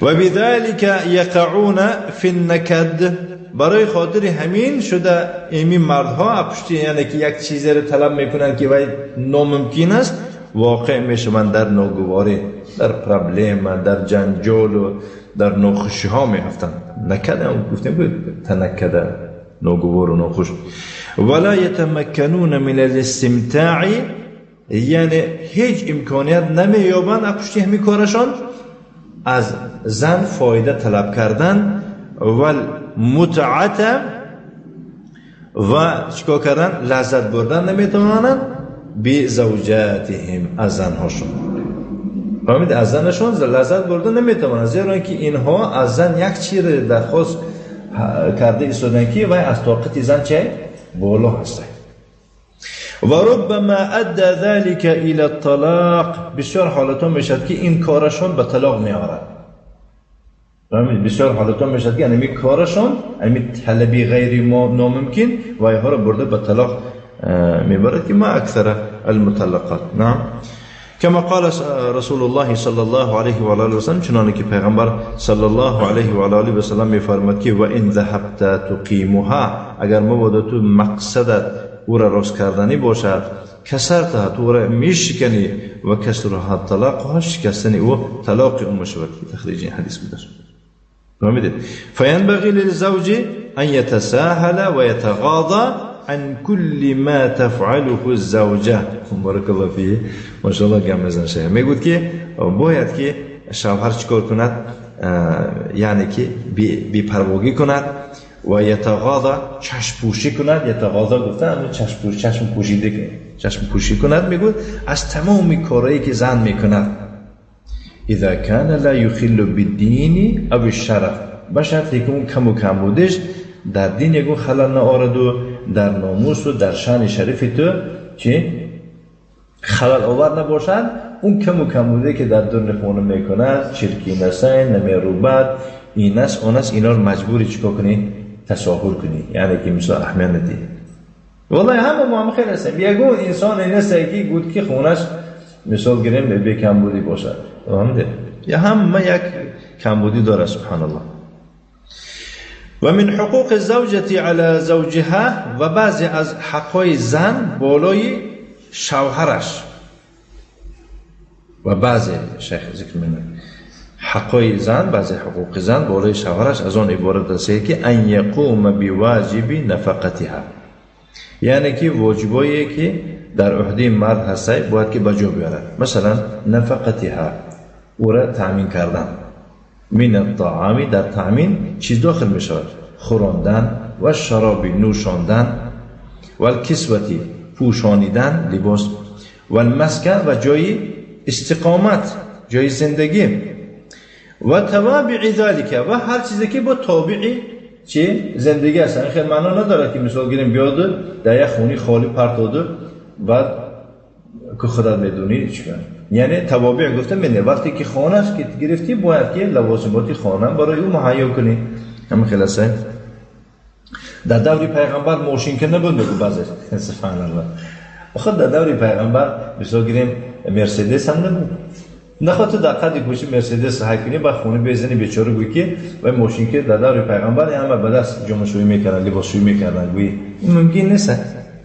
و بذلك یقعون فی النکد، برای خاطر همین شده این مردها پشتی، یعنی که یک چیزی رو طلب میکنن که وای ناممکن است، واقع میشوند در ناگواری، در پرابلم، در جنجال و در ناخوشی ها میافتند. نکد هم گفتیم بود تنکده، ناگوار و ناخوش. ولا یتمکنون من الاستمتاع، یعنی هیچ امکانیت نمییابند از پشتی همین کارشان از زن فایده طلب کردن و متعت و چیکار کردن، لذت بردن نمیتوانند بی زوجاتهم، از زنهاشون. فهمید؟ از زنشون لذت بردن نمیتوانند، زیرا که اینها از زن یک چیز درخواست کرده ایستادن که وای از طاقت زن چه بالا هست. و ربما ادى ذلك الى الطلاق، بسیار حالتها میشد که این کارشون به طلاق میآورد. بسیار حالتان میشد که انمی کارشان انمی طلبی غیر ناممکن و ایها را برده به طلاق میبرد که ما اکثر المطلقات. نعم. کما قال رسول الله صلی الله علیه و آله و سلم، چنانه که پیغمبر صلی الله علیه و آله و سلم میفرماد که و ان ذهبت تقیمها، اگر مبادا تو مقصدت او را راست کردنی باشد، کسرتها، تو او را میشکنی، و کسرها طلاقها، شکستن او طلاق او میشود. که تخریج این حدیث بوده. فهمیدید؟ فینبغی للزوج ان یتساهل و یتغاضی عن كل ما تفعله الزوجه. بارک الله فیه. ماشاءالله گم بزن شه. میگود که باید که شوهر چیکار کند؟ یعنی که بی پرواگی کند و یتغاضی، چشم پوشی کند. یتغاضی گفتن چشم پوشیده، چشم پوشی کند. میگود از تمام کارهایی که زن میکند، اذا كان لا يخل بالدین او الشرف، به شرطی که اون کم و کم بودش در دین یکون خلل نآورد و در ناموس و در شأن شریف تو چی خلل آور نباشد. اون کم و کم بوده که در درون خونه میکند، چرکی نسین، نمیروبد، این است اون است، اینا رو مجبوری چیکار کنی؟ تساهل کنی، یعنی که مثلا اهمیت ندی. والله همه ما هم خیلی هستیم، یگون انسان نیست که گفت که خونش مثال گیریم به کم بودی باشد. فهمیده؟ یا همه یک کمبودی داره. سبحان الله. و من حقوق الزوجة على زوجها، و بعضی از حقای زن بالای شوهرش. و بعضی شیخ ذکر میکنه حقای زن، بعضی حقوق زن بالای شوهرش از آن عبارت است که ان یقوم بواجب نفقتها، یعنی که واجبایی که در عهده مرد هست باید که بجا بیارد. مثلا نفقتها، او را تأمین کردن. من الطعام، در تأمین چیز داخل می شود؟ خوراندن و شراب نوشاندن و الکسوتی پوشانیدن لباس و المسکن و جای استقامت، جای زندگی و توابع ذالک، و هر چیزی که با تابع چی زندگی است. این خیلی معنا نداره که مثال گیریم بیاد در یک خونی خالی پرتاده بعد که خودت میدونی چیکار. یعنی توابع گفته منه وقتی که خانه که گرفتی باید که لوازمات خانه برای او مهیا کنی. همین خلاصه در دور پیغمبر ماشین که نبود، بگو بعضی سبحان الله. خود در دور پیغمبر مثلا گیریم مرسدس هم نبود. نخواد تو در قد گوشی مرسدس های کنی با خونه بزنی بیچاره گویی که و ماشین که در دور پیغمبر همه به دست جامه شویی میکردن، لباس شویی میکردن، گویی ممکن نیست.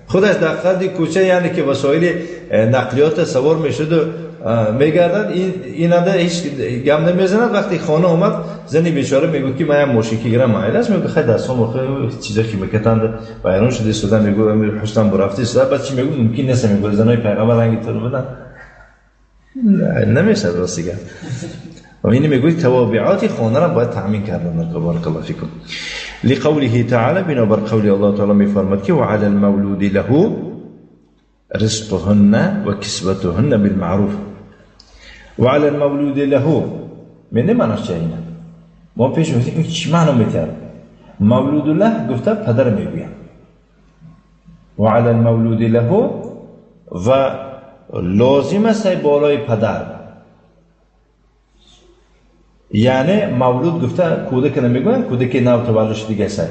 خودش در قد کوچه یعنی که وسایل نقلیات سوار میشد و میگردد، این هم هیچ گم نمیزند. وقتی خانه اومد زنی بیچاره میگو که من هم ماشین که گیرم معایل است، میگه خیلی دستام خیلی چیزا که میکتند ویران شده سودا، میگو حسن برفته سودا. بعد چی میگو ممکن نیست، میگو زنای پیغمبر رنگ تو بدن نمیشه راستی گفت. و اینو میگوی توابعات خانه را باید تأمین کردن. بارک الله فیکم. لقوله تعالی، بنابر قول الله تعالی میفرماد که وعلى المولود له رزقهن و کسوتهن بالمعروف. وعلى المولود له من معناش چه اینه؟ ما پیش میگیم این چی معنا میتره؟ مولود له گفته پدر میگویم. وعلى المولود له و لازم است بالای پدر، یعنی مولود گفته کودک نمیگوین، کودک نو تولد شده دیگه است.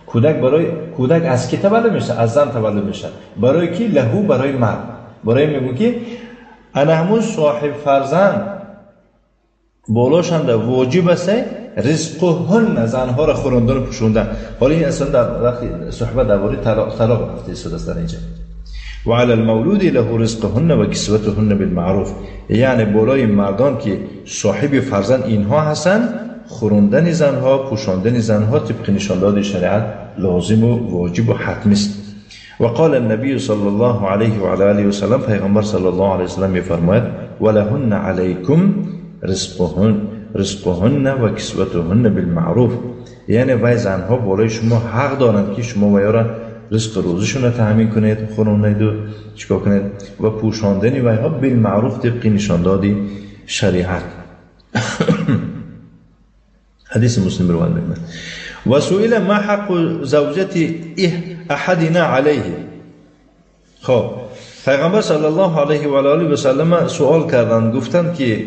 کودک برای کودک از کی تولد میشه؟ از زن تولد میشه. برای کی؟ لهو، برای مرد. برای میگو که انا همون صاحب فرزند بالاشان در واجب است رزقهن، زنها را خوراندن و پوشوندن. حالا این اصلا در وقتی صحبت درباره طلاق رفته است در اینجا. وعلى المولود له رزقهن و کسوتهن بالمعروف، یعنی بالای مردان که صاحب فرزند اینها هستند، خوراندن زنها، پوشاندن زنها طبق نشانداد شریعت لازم و واجب و حتمی است. و قال النبی صلی الله علیه و علی آله و سلم، پیغمبر صلی الله علیه و سلم میفرماید ولهن علیکم رزقهن و کسوتهن بالمعروف، یعنی وای زنها بالای شما حق دارند که شما وای را رزق روزشون را تأمین کنید، خورانید و چیکار کنید و پوشاندنی وایها بالمعروف طبق نشانداد شریعت. حدیث مسلم روایت میکنه. و سئل ما حق زوجة احدنا علیه. خب پیغمبر صلی الله علیه و آله و سلم سوال کردند، گفتند که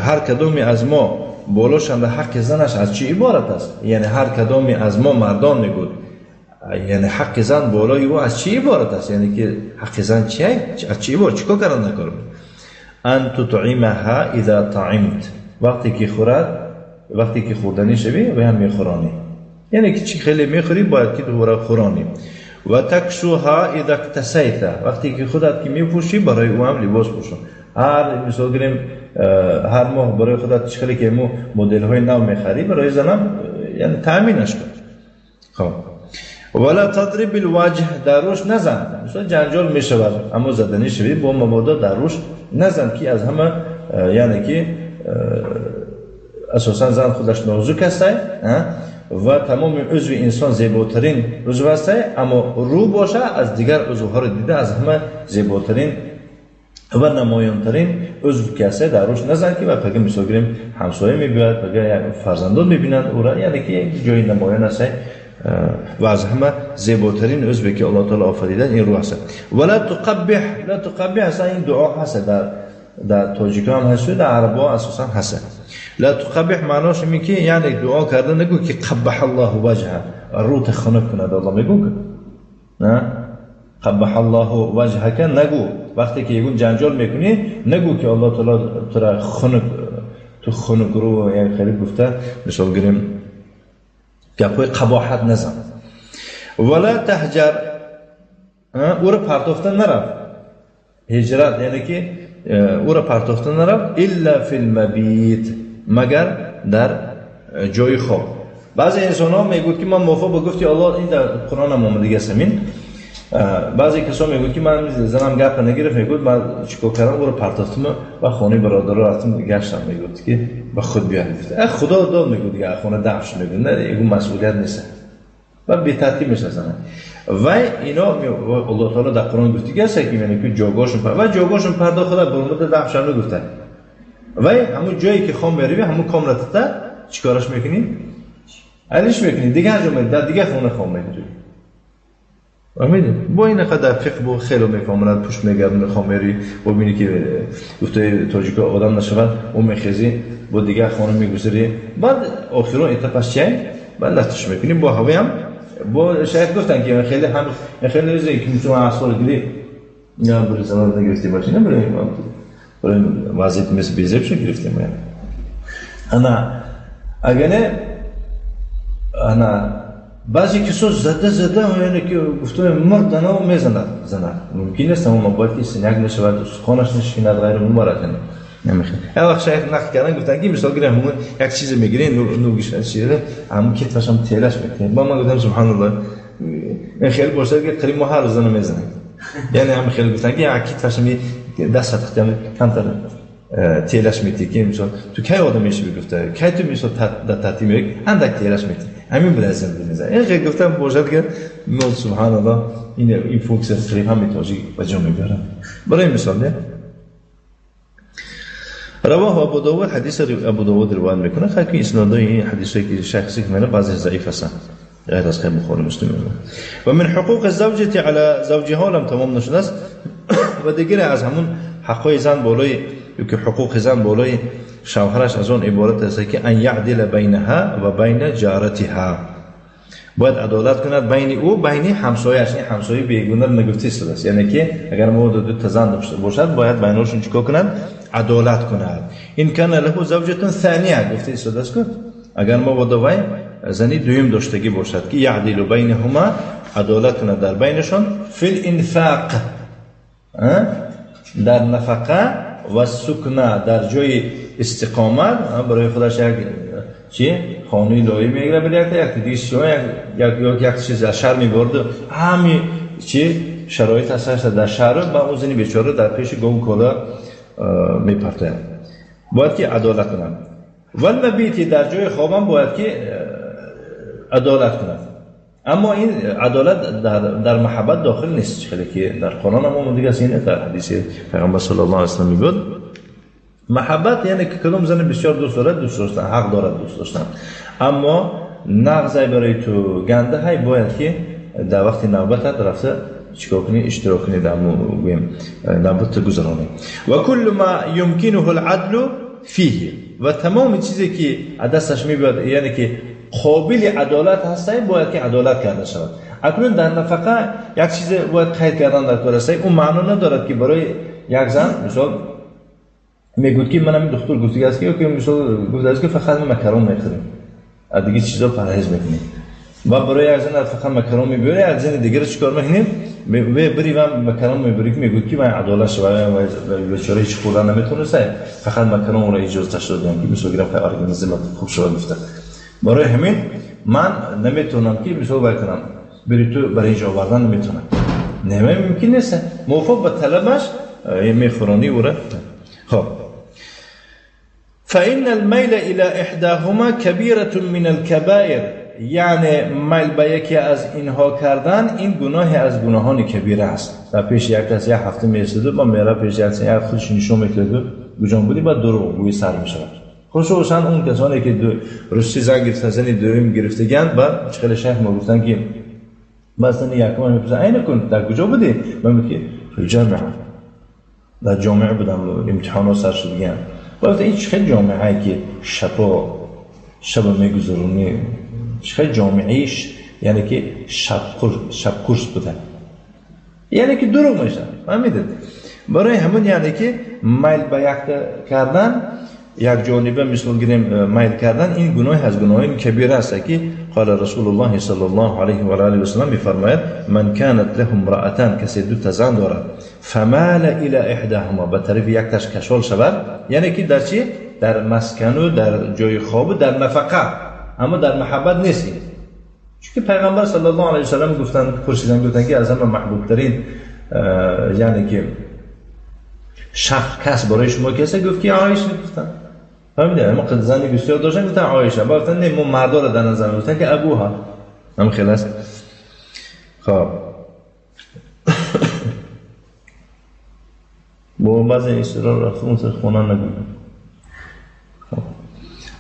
هر کدومی از ما болошанда ҳаққи занаш аз чӣ иборат аст? Яъне ҳар кадоме аз мо мардон мегӯд, яъне ҳаққи зан болои ӯ аз чӣ иборат аст? Яъне ки ҳаққи зан чӣ аз чӣ иборат? Чӣ кор кардан накор? Ан тутъимаҳа иза таъимт, вақте ки хӯрад, вақте ки хӯрданӣ шавӣ, вай ҳам мехӯронӣ. Яъне ки чӣ хеле мехӯрӣ, бояд ки дубора хӯронӣ. Ва таксуҳа иза ктасайта, вақте ки худат ки мепӯшӣ, барои ӯ ҳам либос пӯшон. Ҳар мисол гирем, ҳар моҳ барои худат чӣ хеле ки мо моделҳои нав мехарӣ, барои занам яъне таъминаш кун. Хоб. Вала тадриб алваҷҳ, дар рӯш назан. Мисол ҷанҷол мешавад, аммо заданӣ шавӣ, бо мабодо дар рӯш назан, ки аз ҳама, яъне ки асосан зан худаш нозук аст, ва тамоми узви инсон зеботарин узв аст, аммо рӯ боша аз дигар узвҳоро дида аз ҳама зеботарин ва намоёнтарин узв ки аст, дар рӯш назан, ки ва пага мисол гирем ҳамсоя мебиёяд, пага фарзандон мебинанд ӯра, яъне ки ҷои намоён аст ва аз ҳама зеботарин узве ки Аллоҳ таъоло офарида ин рӯ аст. Ва ла туқаббиҳ, ла туқаббиҳ аслан ин дуо ҳаст, дар тоҷикҳо ҳам ҳаст, дар арабҳо асосан ҳаст. ла туқаббиҳ маънош ин ки яъне дуо карда нагӯ ки қаббаҳ Аллоҳу ваҷҳа, рӯта хунук кунад Аллоҳ мегӯ ки на қаббаҳ Аллоҳу ваҷҳака нагӯ. Вақте ки ягон ҷанҷол мекунӣ нагӯ ки Аллоҳ таъоло тура хунук, ту хунук рӯ, яъне хеле гуфта мисол гирем гапҳои қабоҳат назан. Вала таҳҷар, ӯро партофта нарав. Ҳиҷрат яъне ки ӯро партофта нарав, илла фил мабит, магар дар ҷои хоб. Баъзе инсонҳо мегӯяд ки ман мувофиқ ба гуфти Аллоҳ, ин дар Қуръон ҳам омадагӣ аст ҳамин. Баъзе касо мегӯяд ки ман занам гапа нагирифт, мегӯяд ман чикор кардам, ӯро партофтам ва хонаи бародаро рафтам гаштам, мегӯяд ки ба худ биёд. Худо дод, мегӯяд дигар хона дафн шуд, мегӯяд на, ягон масъулият нест ва бетартиб мешавад зана. Вай ино Аллоҳ таъоло дар Қуръон гуфтагӣ аст ки яъне ки ҷойгоҳашон ва ҷойгоҳашон пардохт худа баромада дафн шуд нагуфта. Вай ҳамон ҷое ки хом меравӣ, ҳамон комратата чикораш мекунӣ? Алиш мекунӣ, дигар ҷо меравӣ, дар дигар хона хом мегирӣ. Фаҳмидед? Бо ин қадар фиқҳ бо хеле мефаҳмонад, пушт мегардонӣ, хом меравӣ, бо бинӣ ки гуфтаи тоҷико одам нашавад, ӯ мехезӣ, бо дигар хона мегузарӣ. Баъд охирон этапаш чия? Баъд латиш мекунӣ бо ҳавоям. Бо шайх гуфтанд ки хеле ҳам хеле чизе ки мисол асол гирӣ, я барои занон нагирифтӣ бошӣ, на барои вазъият мисл безеб шуд гирифтем. Ана агар не, ана баъзе кисо зада зада, яъне ки гуфтам мурдана мезанад занад. Мумкин нест, аммо бояд ки синяк нашавад, устухонаш нашиканад, ғайр мубарак яъне. Намехоҳад. Як вақт шайх нақл кардан гуфтанд ки мисол гирем ҳамон як чизе мегирем, нугиш чизе, ҳамон китфаш ҳам телаш мекунем. Ба ман гуфтам субҳаналлоҳ, ин хеле бошад ки қариб мо ҳар рӯз зана мезанем. Яъне ҳам хеле гуфтанд ки як китфаш ҳам даст сатхтам камтар телаш мети ки мисол ту кай одам мешавӣ гуфта, кай ту мисол дар тартиб меоӣ, андак телаш мети. Ҳамин буд аз зиндагӣ мезанем. Ин хеле гуфтам бошад ки мо субҳаналлоҳ ин функсия қариб ҳамаи тоҷик ба ҷо мебарад. Барои мисол не? رواه ابو داود، حدیث ابو داود روایت میکنه. خیلی که اسنادای این حدیثایی که شیخ ذکر میکنه بعضی ضعیف هستن، غیر از خیلی بخاری مسلم. و من حقوق الزوجة على زوجها لم تمام نشده است. و دیگر از همون حقای زن بالای، که حقوق زن بالای شوهرش از آن عبارت است که ان یعدل بینها و بین جارتها، باید عدالت کند بین او بین همسایه‌اش. این همسایه بیگانه نگفته است، یعنی که اگر ما دو تا زن داشته باشد باید بینشون چیکار کند؟ عدالت کند. این کان له زوجة ثانیه گفته است که اگر ما با دوای زنی دویم داشتگی باشد که یعدل بینهما، عدالت کند در بینشون، فی الانفاق، در نفقه و سکنه، در جای استقامت، برای خودش یک چی خانه لایه میگیره، برای یک دیگه چی، یک یک چیز از شهر میبرد، همین چی شرایط هست در شهر و اون زنی بیچاره در پیش گم کالا میپرتاید. باید که عدالت کنند. و المبیتی، در جای خوابم باید که عدالت کنند. اما این عدالت در محبت داخل نیست، خیلی که در قرآن هم آمده است، این در حدیث پیغمبر صلی الله علیه و سلم بود. محبت یعنی که کدام زن بسیار دوست دارد، دوست داشتن حق دارد دوست داشتن، اما نغزی برای تو گنده های باید که در وقت نوبت رفته چیکار کنی، اشتراک کنی، در گویم نوبت گذرانی. و کل ما یمکنه العدل فیه. و تمام چیزی که دستش میباید، یعنی که قابل عدالت هست، باید که عدالت کرده شود. اکنون در نفقه یک چیز باید قید کردن در کار است. اون معنا ندارد که برای یک زن مثال میگوید که منم دکتر گفته است که مثال گفته است که فقط مکرون میخوریم، از دیگه چیزا پرهیز میکنیم. و برای یک زن فقط مکرون میبره، از زن دیگه چیکار میکنیم؟ بری و مکرون میبری که میگوید که من عدالت شوم و بیچاره هیچ خوردن نمیتونسته، فقط مکرون رو اجازه دادم که مثلا گرفت ارگانیسم خوب شود گفته. برای همین من نمیتونم که مثلا بکنم بری تو برای اینجا آوردن نمیتونم، نه ممکن نیست. موافق به طلبش میخورانی او را. خب فإن الميل إلى إحداهما كبيرة من الكبائر، یعنی میل به یکی از اینها کردن این گناه از گناهان کبیره است. در پیش یک کس یک هفته میرسید و میره پیش یک کس یک خودش نشون میکرد کجا بودی، بعد دروغ گویی سر میشود. خصوصا اون کسانی که روسی زن گرفتن، زن دوم گرفتگان، بعد چخیل شیخ ما گفتن که مثلا یکم میپرسن عین کن در کجا بودی؟ من میگم که جامعه، در جامعه بودم، امتحانا سر شد. گفت این چه جامعه که شب میگذرونی، چه جامعهش، یعنی که شب کورس بوده، یعنی که دروغ میشه. فهمیدید؟ برای همون یعنی که میل به یک کردن، یک جانبه مثل گیریم میل کردن، این گناه از گناهان کبیره است که قال رسول الله صلی الله علیه و آله و سلم میفرماید من كانت له امرأتان، کسی دو تا زن دارد، فمال الى احداهما، به طرف یک تاش کشال شود، یعنی که در چی؟ در مسکن و در جای خواب و در نفقه، اما در محبت نیست. چون که پیغمبر صلی الله علیه و سلم گفتن، پرسیدن گفتن که از همه محبوب ترین یعنی که شخص کس برای شما کسی، گفت که عایشه. گفتن فهمیدن اما قد زنی بسیار داشتن، گفتن عایشه. گفتن نه، ما مردا را در نظر گفتن که ابوها هم خلاص. خب با بعضی اصرار رفت اون سر خونه نگوید. خب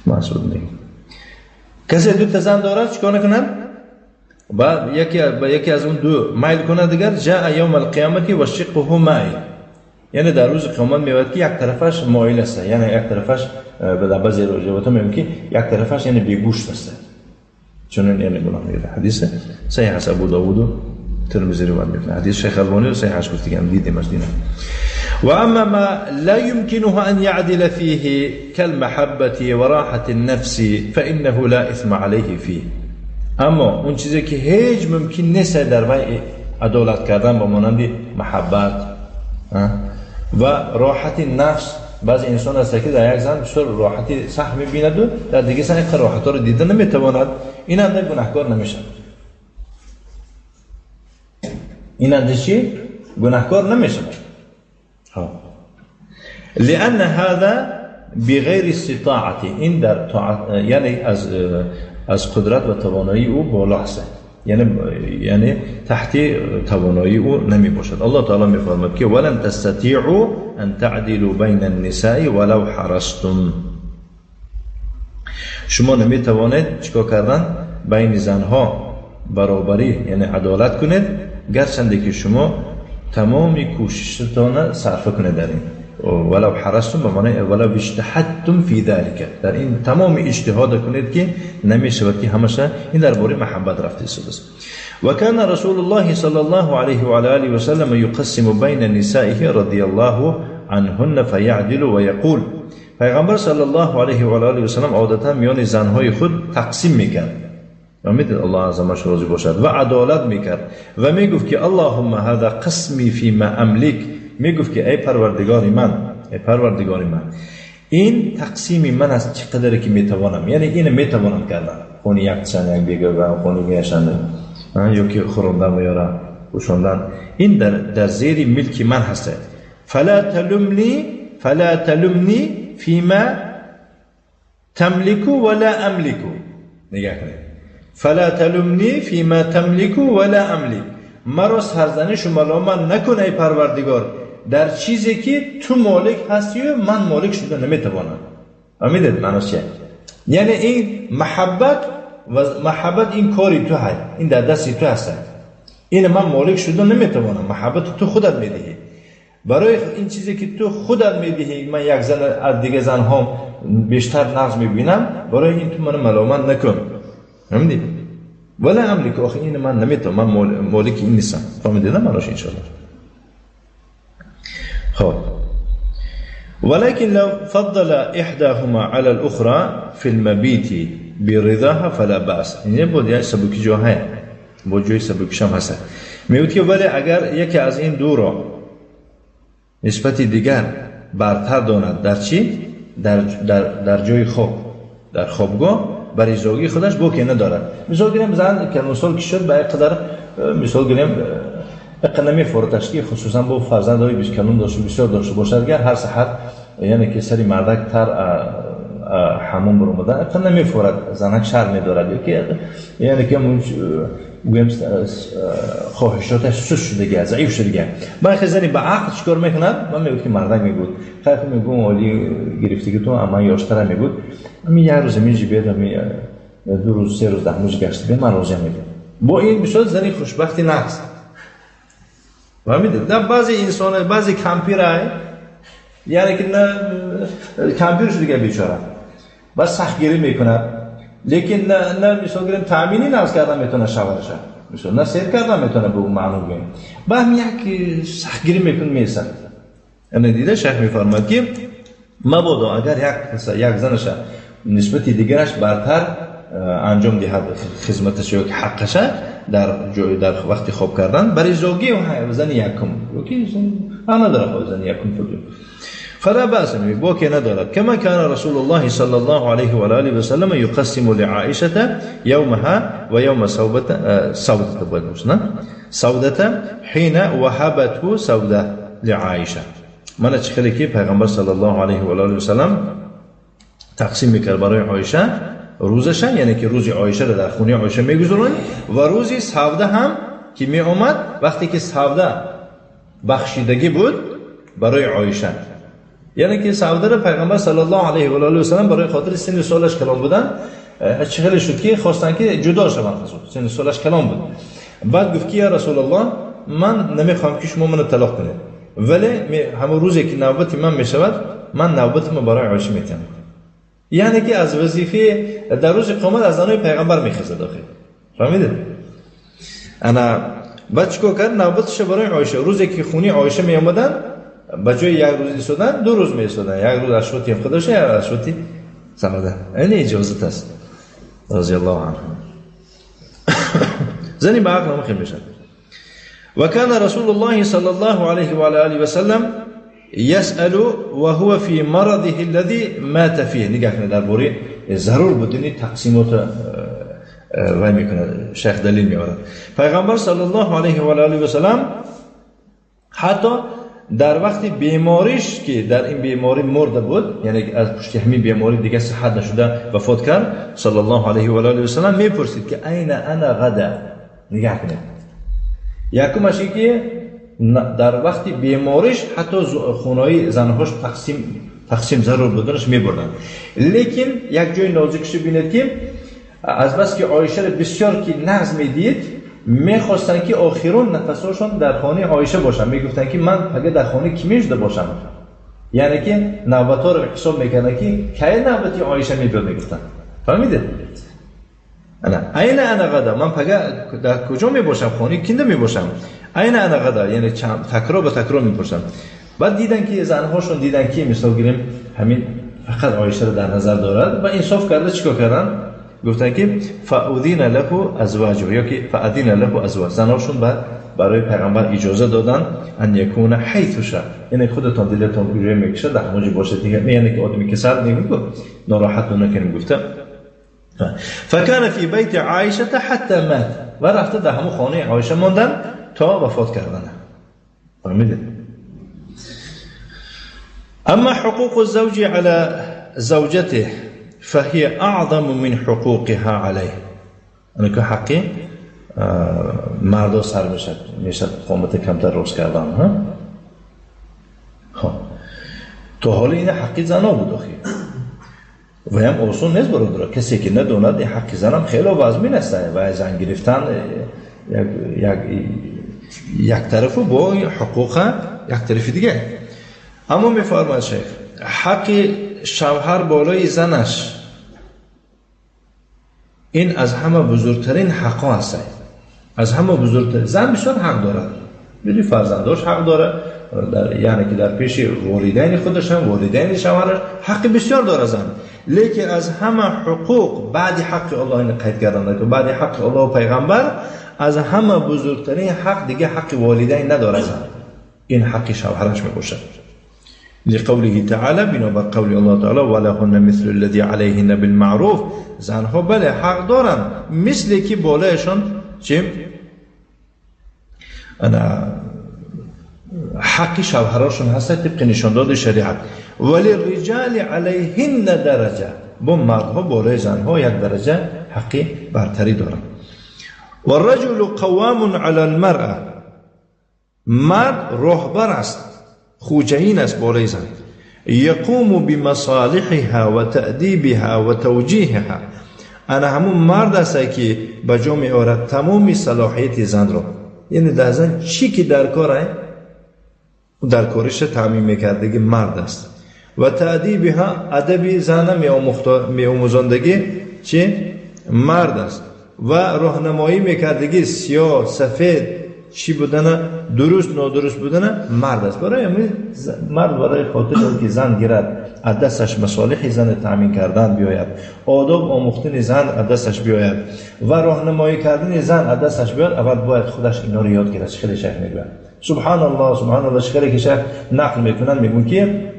مسعود نگید کسی دو تا زن دارد چیکار نکنن؟ بعد یکی از اون دو میل کنه دیگر، جاء یوم القیامت و شقه مائل، یعنی در روز قیامت میاد که یک طرفش مایل است، یعنی یک طرفش به بعضی روایات میگن که یک طرفش یعنی بیگوشت است، چون یعنی گناه میگه. حدیث صحیح است، ابو داوود و ترمذی روایت میکنه، حدیث شیخ البانی و صحیح است، گفتیم دیدیم از دینه. و اما ما لا يمكنه ان يعدل فيه كالمحبه وراحه النفس فانه لا اثم عليه فيه. اما اون چیزی که هیچ ممکن نیست در وی عدالت کردن، با مانند محبت و راحت نفس، بعضی انسان هست که در یک زن بسیار راحتی سخت میبیند و در دیگه زن اینقدر راحت ها رو دیده نمیتواند، این هم گناهکار نمیشه. این هم چی؟ گناهکار نمیشه. لأن هذا بغیر استطاعت، این در یعنی از قدرت و توانایی او بالا است، یعنی تحت توانایی او نمی باشد. الله تعالی میفرماید که ولن تستطیعوا ان تعدلوا بین النساء ولو حرصتم، شما نمی توانید چیکار کردن بین زنها برابری یعنی عدالت کنید، گرچنده که شما تمام کوششتان صرف کنید در این. ولو حرصتم به معنی ولو اجتهدتم فی ذلک، در این تمام اجتهاد کنید که نمیشود که همیشه این درباره محبت رفته است. و کان رسول الله صلی الله علیه و آله و سلم یقسم بین نسائه رضی الله عنهن فیعدل و یقول، پیغمبر صلی الله علیه و آله و سلم عادتا میان زنهای خود تقسیم میکرد، امید الله عز راضی باشد، و عدالت میکرد و میگفت که اللهم هذا قسمی فیما املک، میگفت که ای پروردگار من، ای پروردگار من، این تقسیم من است چقدر که میتوانم، یعنی اینو میتوانم کردن، خونی یک چند یک بیگه و خونی میشند یا که خوراندن و یارا پوشاندن، این در زیر ملک من هست. فلا تلمنی فیما تملک ولا املک، نگاه کنید، فلا تلمنی فیما تملک ولا املک، مرا سرزنش و ملامت نکن ای پروردگار در چیزی که تو مالک هستی و من مالک شده نمیتوانم. فهمیدید معناش چیه؟ یعنی این محبت و محبت این کاری تو هست، این در دست تو هست، این من مالک شده نمیتوانم، محبت تو خودت میدهی. برای این چیزی که تو خودت میدهی، من یک زن از دیگه زنها بیشتر نقض میبینم، برای این تو منو ملامت نکن. فهمیدی؟ ولی املک، آخه این من نمیتونم، من مالک این نیستم. فهمیدی نه مناش انشالله. خب ولكن لو فضل احداهما على الاخرى في المبيت برضاها فلا باس. اینجا بود یعنی سبکی جاهه، با جای سبکیش هم هست. میگوید که ولی اگر یکی از این دو را نسبت دیگر برتر داند در چی؟ در جای خواب، در خوابگاه، برای زوجی خودش باکی ندارد. مثال گیریم زن که مثال که شد به قدر مثال گیریم اقنمی فرتش که خصوصا با فرزندهای بیش کلون داشته بسیار داشته باشد، اگر هر سحر یعنی که سری مردک تر حموم برآمدن اقنمی فرت زنک شرم دارد، یا که یعنی که گویم خواهشاتش سست شده دیگه، ضعیف شده دیگه. برخی زنی به عقل چیکار میکند؟ من میگم که مردک میگود خیلی میگم عالی گرفتگی تو اما یاشتر میگود می یک روز میجی بیاد می دو روز سه روز ده روز گشت بیاد من راضی میگم. با این بسیار زنی خوشبختی نقص. فهمیدید؟ در بعضی انسان بعضی کمپیرای یعنی که نه کمپیر شده دیگه بیچاره بس سختگیری میکند، لیکن نه مثال گیریم تامینی ناز کردن میتونه شوهرش، مثلا نه سیر کردن میتونه به اون معنی بگیم، با هم یک سختگیری میکنه میسن. یعنی دیده شیخ میفرماد که مبادا اگر یک زنش نسبت دیگرش برتر انجام دهد خدمتش یا حقش در جای در وقت خواب کردن برای زوجی و زن یکم اوکی زن نداره خود زن یکم فضول فلا بأس باکی ندارد. كما كان رسول الله صلى الله عليه وآله وسلم يقسم لعائشة يومها ويوم سودة حين وهبته سودة لعائشة. من چه خیلی که پیغمبر صلی الله علیه و آله و سلم تقسیم میکرد برای عایشه روزش، یعنی که روز عایشه را در خونه عایشه میگذراند و روزی سوده هم که می اومد وقتی که سوده بخشیدگی بود برای عایشه، یعنی که سوده را پیغمبر صلی الله علیه و آله و سلم برای خاطر سن سالش کلام بودن چه خیلی شد که خواستن که جدا شوند، سن سالش کلام بود. بعد گفت که یا رسول الله من نمیخوام که شما منو طلاق کنید، ولی همون روزی که نوبت من میشود من نوبتم برای عایشه میتم. یعنی که از وظیفه در روز قیامت از زنای پیغمبر میخزد داخل. فهمیدید؟ انا بعد چیکار کرد؟ نوبتش برای عایشه، روزی که خونی عایشه می آمدن به جای یک روز ایستادن دو روز می ایستادن، یک روز از شوتی خودش، یک روز از شوتی سعاده. این اجازه است رضی الله عنه. زنی به عقل هم خیلی میشد. وكان رسول الله صلى الله عليه وعلى آله وسلم يسأل وهو في مرضه الذي مات فيه. نگاه کنید درباره ضرور بودن تقسیمات وای میکنه شیخ دلیل میآورد. پیغمبر صلی الله علیه و آله و سلم حتی در وقت بیماریش که در این بیماری مرده بود، یعنی از پشت همین بیماری دیگه صحت نشده وفات کرد، صلی الله علیه و آله و سلم میپرسید که این انا غدا. نگاه کنید یکمش که در وقت بیماریش حتی خونهای زنهاش تقسیم ضرور بودنش میبردن، لیکن یک جای نازکش بینید که از بس که عایشه بسیار که نغز میدید میخواستن که آخرون نفساشون در خانه عایشه باشن، میگفتن که من اگه در خانه کی میشده باشم، یعنی که نوبت‌ها رو حساب میکردن که کی نوبتی عایشه میبرد، میگفتن. فهمیدید؟ انا این انا غدا، من پگه در کجا میباشم، خانه کینده میباشم، این انا غدا، یعنی تکرار به تکرار میپرسم. بعد دیدن که زنهاشون دیدن که مثال گیریم همین فقط عایشه رو در نظر دارد و انصاف کرده چیکار کردن؟ گفتن که فاذین له ازواجه، یا که فاذین له ازواج، زناشون بعد برای پیغمبر اجازه دادن ان یکون حیث شاء، یعنی خودتان دلتون کجا میکشه در همونجا باشه دیگه، یعنی که آدمی که سر نمیگه ناراحت نکنیم. گفته فكان في بيت عائشة حتى مات، و رفته در همون خانه عایشه ماندن تا وفات کردن. فهمیدید؟ اما حقوق الزوج على زوجته فهي اعظم من حقوقها عليه. انا که حقی مردا سر میشد قامت کمتر روز کردن ها. خب تا حال این حقی زنا بود آخی، و هم آسون نیست برادر، کسی که ندوند این حق زنم خیلی وزمین است و زن گرفتن یک طرف با حقوق یک طرف دیگه. اما میفرماید شیخ حق شوهر بالای زنش این از همه بزرگترین حقا هست. از همه بزرگترین. زن بسیار حق دارد، بدون فرزنداش حق داره، یعنی که در پیش والدین خودش هم والدین شوهرش حق بسیار داره زن. لیکن از همه حقوق بعد حق الله، این قید کردن که بعد حق الله و پیغمبر، از همه بزرگترین حق دیگه حق والدین نداره زن، این حق شوهرش میباشد. لقوله تعالی، بنابر قول الله تعالی ولهن مثل الذي عليهن بالمعروف. زنها بله حق دارن مثل که بالایشان چه انا حق شوهراشون هست طبق نشانداد شریعت. ولی رجال علیهن درجه، با مردها بالای زنها یک درجه حقی برتری دارن. والرجل قوام علی المرأة، مرد راهبر است، خوجین است بالای زن. یقوم بمصالحها و تأدیبها و توجیهها، انا همون مرد است که به جا می آورد تمام صلاحیت زن رو، یعنی در زن چی که در کاره در کارش تعمیم میکردگی مرد است. و تأدیبها، ادب زن می آموزاندگی چی مرد است. و راهنمایی میکردگی سیاه سفید چی بودن، درست نادرست بودن مرد است. برای مرد برای خاطر که زن گیرد از دستش مصالح زن تامین کردن بیاید، آداب آموختن زن از دستش بیاید و راهنمایی کردن زن از دستش بیاید، اول باید خودش اینا رو یاد گیرد. خیلی شیخ میگه سبحان الله سبحان الله، خیلی که شیخ نقل میکنن میگن که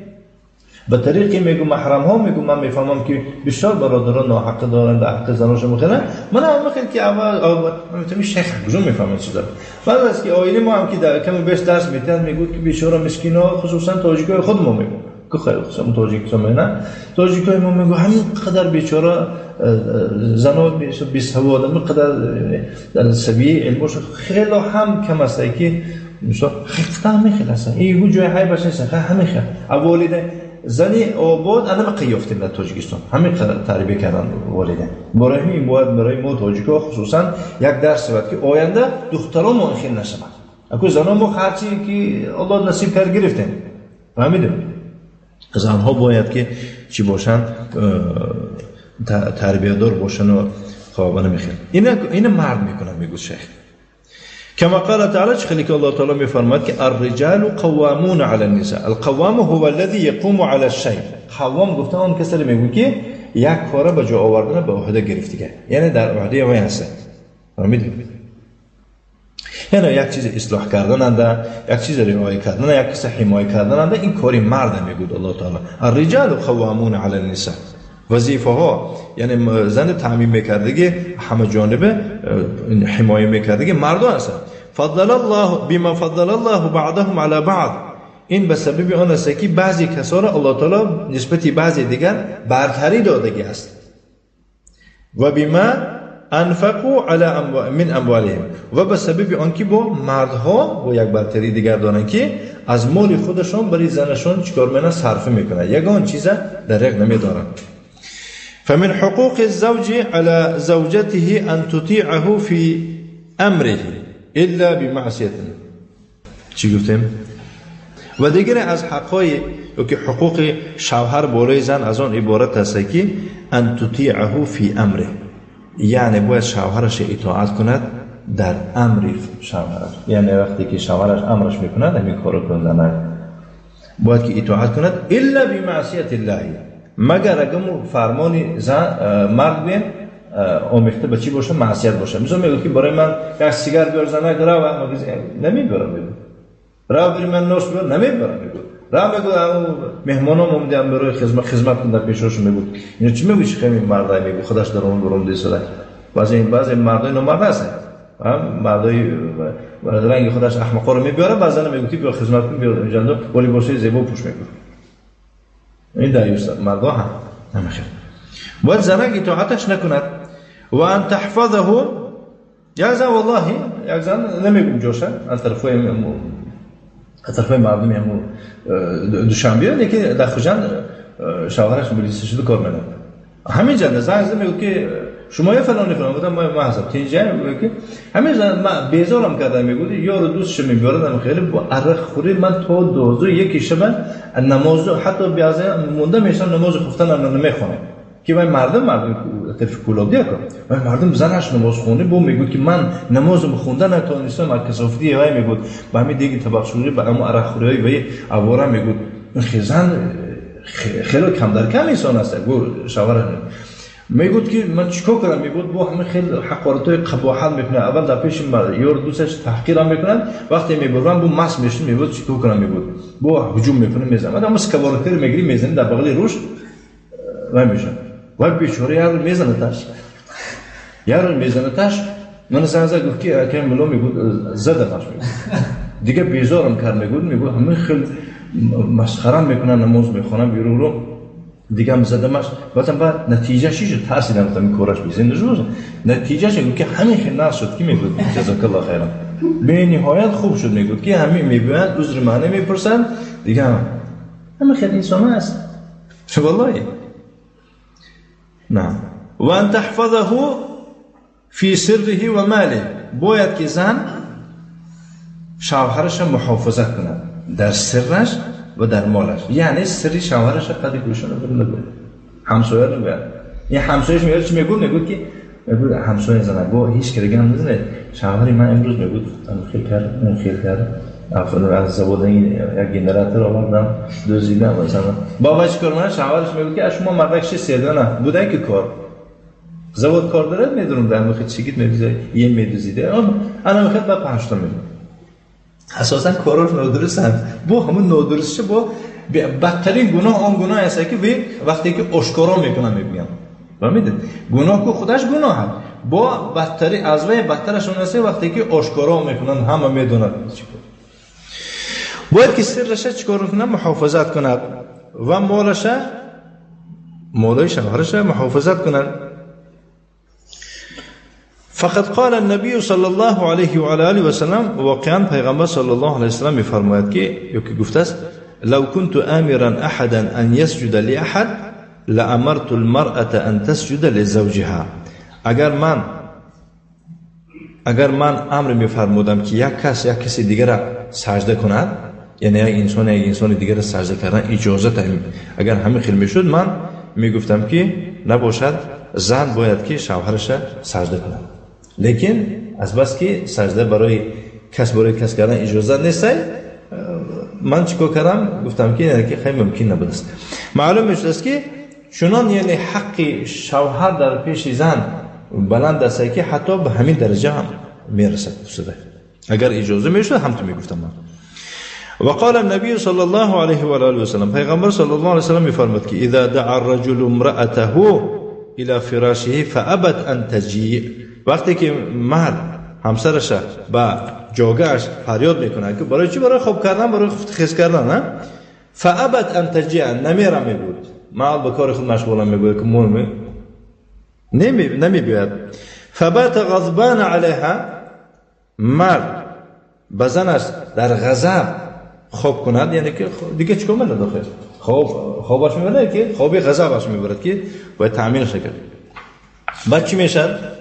به طریقی میگم محرم ها، میگم من میفهمم که بسیار برادران ناحق دارن در حق زناشون میخورن. من هم میخوام که اول من شیخ کجا میفهمم چی داره. بعد از که آینه ما هم که در کم بیش درس میتن میگود که بیچاره مسکینا، خصوصا تاجیکای خود ما میگو که خیلی خصوصا تاجیک نه تاجیکای ما میگو همین قدر بیچاره زنا بیسواد، همین قدر در سویه علمش خیلی هم کم است که مثلا حقیقتا همین خیلی هستن. این جای های باشه همین خیلی اولیده زنی آباد انا قیافتیم در تاجیکستان همین تربیه کردن والدین. برای همین باید برای ما تاجیکا خصوصا یک درس بود که آینده دختران ما خیلی نشود. اگه زنان ما هرچی که الله نصیب کرد گرفتیم، فهمیدیم. زنها باید که چی باشن، تربیه دار باشن و خوابانه میخیل. اینه مرد میکنن میگو شیخ. كما قال تعالى خليك الله تعالى میفرماد که الرجال قوامون على النساء. القوام هو الذي يقوم على الشيء. قوام گفته آن کسی رو میگو که یک کار به جا آوردن به عهده گرفته، یعنی در عهده وی هست. فهمیدید؟ یعنی یک چیز اصلاح کردن انده، یک چیز رعایت کردن، یک چیز حمایت کردن انده، این کاری مرد میگود الله تعالی. الرجال قوامون على النساء. وظیفه ها یعنی زن تعمیم میکردگی همه جانبه حمایه میکردگی مردان هستند. فضل الله بما فضل الله بعضهم على بعض، این به سبب آن است که بعضی کسا را الله تعالی نسبت بعضی دیگر برتری دادگی است. و بما انفقوا على من اموالهم، و به سبب آن که با مردها با یک برتری دیگر دارند که از مال خودشان برای زنشان چیکار میکنن، صرفه میکنن، یگان چیز دریغ نمیدارند. فمن حقوق الزوج على زوجته أن تطيعه في أمره إلا بمعصية. چی گفتیم؟ و دیگر از حقای که حقوق شوهر بالای زن از آن عبارت است که أن تطيعه في أمره، یعنی باید شوهرش اطاعت کند در امر شوهرش، یعنی وقتی که شوهرش امرش میکند همین کارو کن، باید که اطاعت کند إلا بمعصية الله، مگر اگه فرمان زن مرد بین آمیخته به چی باشه، معصیت باشه. مثلا میگه که برای من یک سیگار بیار زنک رو نمیبرم، میگه رو برای من نوش بیار نمیبرم، میگه رو میگه مهمانم اومدن برای خدمت کن در پیشش، میگه اینو چی میگه؟ خیلی مردای میگه خودش در اون برام دیساله. بعضی مردای نامرد هستن، مردای رنگ خودش احمقا رو میبره، بعضی میگه که بیا خدمت کن بیا اینجا ولی باشه زیبا پوش میگه. این دایوس مردا هم نمیخواد. باید زنک اطاعتش نکند. و ان تحفظه، یک زن والله یک زن نمیگم جوشه از طرفای مردم همون دوشنبه، لیکن در خجند شوهرش ملیس شده کار میکنه. همین جنده زن میگه که شما یه فلانی فلان گفتم ما هستم تینجا که همین من بیزارم کردم میگفت یارو دوستش میبردم خیلی با عرق خوری من تا 12 شب نماز حتی بعضی مونده میشن نماز خفتن هم نمیخونه که من مردم طرف کولابی کن من مردم زنش نماز خونه بو میگفت که من نمازم خوندن نتونستم از کثافتی وای میگفت به همین دیگه طبق شوری به اما عرق خوری وای عواره میگفت این خیزن خیلی کم در کم انسان است گو شوهر میگفت که من چیکار کنم میگفت با همه خیلی حقارت‌های قباحت میکنه اول در پیش یار دوستش تحقیرم میکنن وقتی میبرن بو مس میشن میگفت چیکار کنم میگفت با هجوم میکنه میزنه اما سکوارکر میگیری میزنه در بغل روش وای میشه وای بیچاره یار میزنه تاش یار میزنه تاش من زنگ گفت که اکرم ملو میگفت زدمش میگفت دیگه بیزارم کرد میگفت همه خیلی مسخره میکنن نماز میخونن بیرون رو دیگه هم زدمش بعدم بعد نتیجه چی شد ترسیدم گفتم این کارش بیزنده شد نتیجهش این که همین خیلی نقص شد که میگفت جزاک الله خیرا به نهایت خوب شد میگفت که همین میبینند عذر معنی میپرسن دیگه همین خیلی انسان هست والله نه و ان تحفظه فی سره و ماله باید که زن شوهرش محافظت کند در سرش و در مالش یعنی سری شوهرش قدی گوشانه برو نگو همسایه رو نگو این همسایه‌ش میگه چی میگو میگو که میگو همسایه زنه با هیچ که دیگه هم نزنه شوهری من امروز میگو اون خیل کرد اون خیل کرد از زباده یک گنراتور آوردم دزدیدم مثلا بابا چیکار من شوهرش میگه که شما مردک چه سیدانه بوده که کار زباد کار داره میدونم در مخ چیگیت میدوزه یه میدوزیده انا میخواد با 5 تا میدونم اساسا کاراش نادرستن با همون نادرستش با بدترین گناه آن گناه است که وی وقتی که آشکارا میکنن میگم فهمیدید گناه که خودش گناه است با بدتری از وی بدترش اون است وقتی که آشکارا میکنن همه میدونن چیکار باید که سرش چیکار کنه محافظت کند و مالش مالای شوهرش محافظت کند. فقد قال النبي صلى الله عليه وعلى آله وسلم واقعا پیغمبر صلی الله علیه وسلم میفرماید که یا که گفته است لو كنت آمرا احدا ان يسجد لأحد لأمرت المرأة ان تسجد لزوجها. اگر من امر میفرمودم که یک کس یک کسی دیگر را سجده کند یعنی یک انسان دیگر را سجده کردن اجازه دهیم اگر همین خیلی میشد من میگفتم که نباشد زن باید که شوهرش سجده کند لیکن از بس که سجده برای کس کردن اجازه نیست من چیکار کردم گفتم که یعنی که خیلی ممکن نبود است. معلوم میشد است که چنان یعنی حق شوهر در پیش زن بلند است که حتی به همین درجه هم میرسد. اگر اجازه میشد هم تو میگفتم من. وقال النبي صلى الله عليه وآله وسلم پیغمبر صلی الله علیه وسلم میفرماد که اذا دعا الرجل امرأته الى فراشه فابت ان تجیء وقتی که مرد همسرش به جاگهش فریاد میکنه که برای چی برای خواب کردن برای خیز کردن نه فابت ان تجیء نمیرم میگوید من به کار خود مشغولم میگوید که مهم نمیبیاد فبات غضبان علیها مرد به زنش در غضب خواب کند یعنی که دیگه چیکار می‌کنه داخل خوابش میبره که خوابی غضبش میبرد که باید تأمینش کرد بعد چی میشد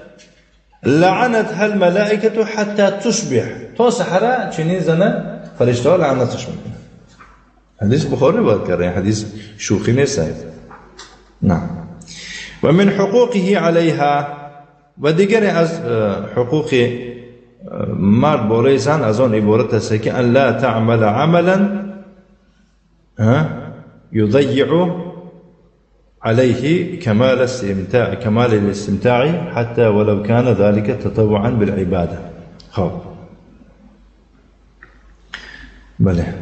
لعنتها الملائكة حتى تصبح تا سحره چنین زنه فرشته ها لعنتش میکنه. حدیث بخاری روایت کرده این حدیث شوخی نیست. نه و من حقوقه علیها و دیگری از حقوق مرد بالای زن از آن عبارت است که ان لا تعمل عملا يضيع عليه كمال الاستمتاع حتى ولو كان ذلك تطوعا بالعبادة. خب بله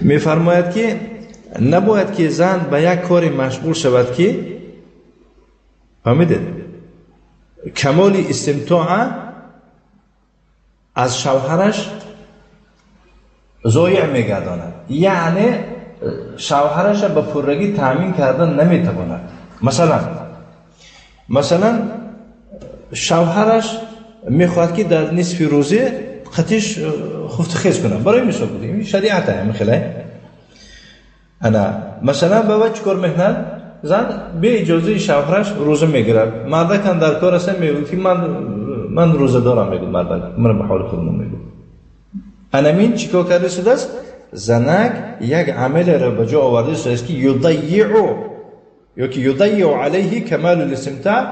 میفرماید که نباید که زن به یک کاری مشغول شود که فهمیدید کمال استمتاع از شوهرش ضایع میگرداند یعنی شوهرش به پرگی تأمین کردن نمیتواند. مثلا شوهرش میخواد که در نصف روزی خطیش خفت خیز کنه برای مثال بودیم شریعت هم خیلی انا مثلا بابا چیکار میکنن زن به اجازه شوهرش روزه میگیرد. مردکم در کار است، میگه که من روزه دارم، میگه مردک من به حال خودم میگه. انمین چیکار کرده شده است؟ زنک یک عمل را به جا آورده شده است که یضیع یا که یضیع علیه کمال الاستمتاع،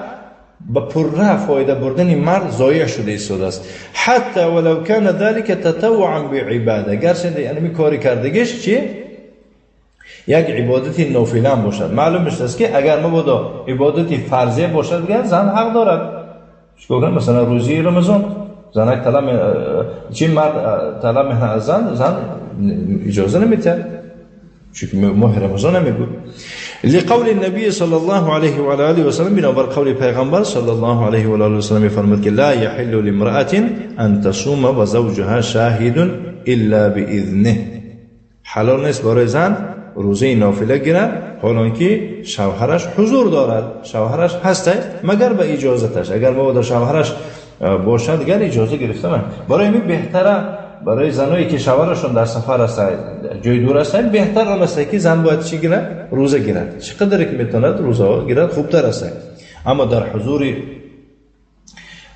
به پرره فایده بردن مرد ضایع شده ایستاده است. حتی ولو کان ذلك تطوعا بعباده، گرچه یعنی کاری کردگیش چی؟ یک عبادت نافله هم باشد. معلوم است که اگر مبادا عبادت فرضیه باشد دیگر زن حق دارد. چیکار کنه؟ مثلا روزی رمضان زنک طلب چی مرد طلب میکنه از زن، زن اجازه نمیده چون ماه رمضان نمیگو. لقول النبي صلى الله عليه وعلى آله وسلم، بنابر قول پیغمبر صلی الله علیه و آله وسلم فرمود که لا يحل لامرأة ان تصوم وزوجها شاهد الا باذنه. حلال نیست برای زن روزه نافله گیرد حالان که شوهرش حضور دارد، شوهرش هست، مگر به اجازتش. اگر مبادا شوهرش باشد دیگر اجازه گرفته من. برای این بهتره برای زنایی که شوهرشون در سفر است، جای دور است، بهتر آن است که زن باید چی گیرد؟ روزه گیرد. چقدر که میتواند روزه گیرد خوبتر است. اما در حضور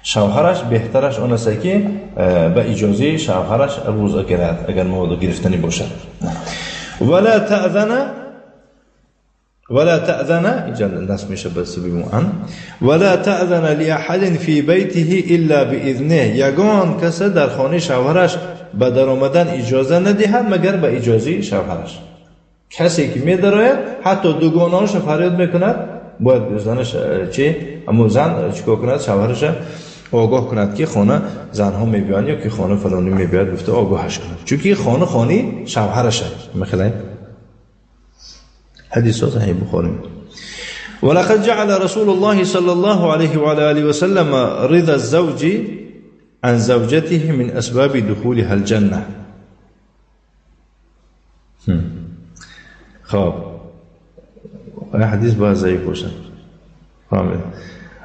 شوهرش بهترش آن است که به اجازه شوهرش روزه گیرد اگر مبادا گرفتنی باشد. ولا تأذن ولا تأذن الناس میشه بس بمؤن ولا تأذن لأحد في بيته إلا بإذنه. یگان کس در خانه شوهرش به در آمدن اجازه ندهد مگر به اجازه شوهرش. کسی که میدراید حتی دوگانه‌اش فریاد میکند، باید زنش چی؟ اما زن چیکار کند؟ شوهرش آگاه کند که خانه زنها میبیان یا که خانه فلانی میبیاد، گفته آگاهش کند، چون که خانه خانه شوهرش است. مثلا حديث صحيح البخاري. ولقد جعل رسول الله صلى الله عليه وعلى آله وسلم رضا الزوج عن زوجته من أسباب دخولها الجنة. خب حدیث باید ضعیف باشه.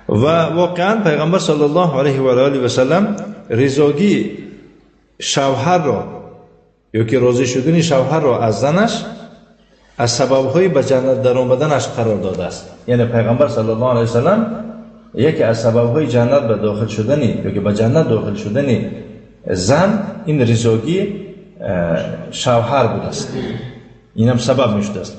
و واقعا پیغمبر صلی الله علیه و آله و سلم رضاگی شوهر را یا که راضی شدن شوهر را از زنش از سبب‌های به جنت در آمدنش قرار داده است. یعنی پیغمبر صلی الله علیه و سلم یکی از سبب‌های جنت به داخل شدنی یا که به جنت داخل شدن زن این رضاگی شوهر بوده است. اینم سبب میشده است.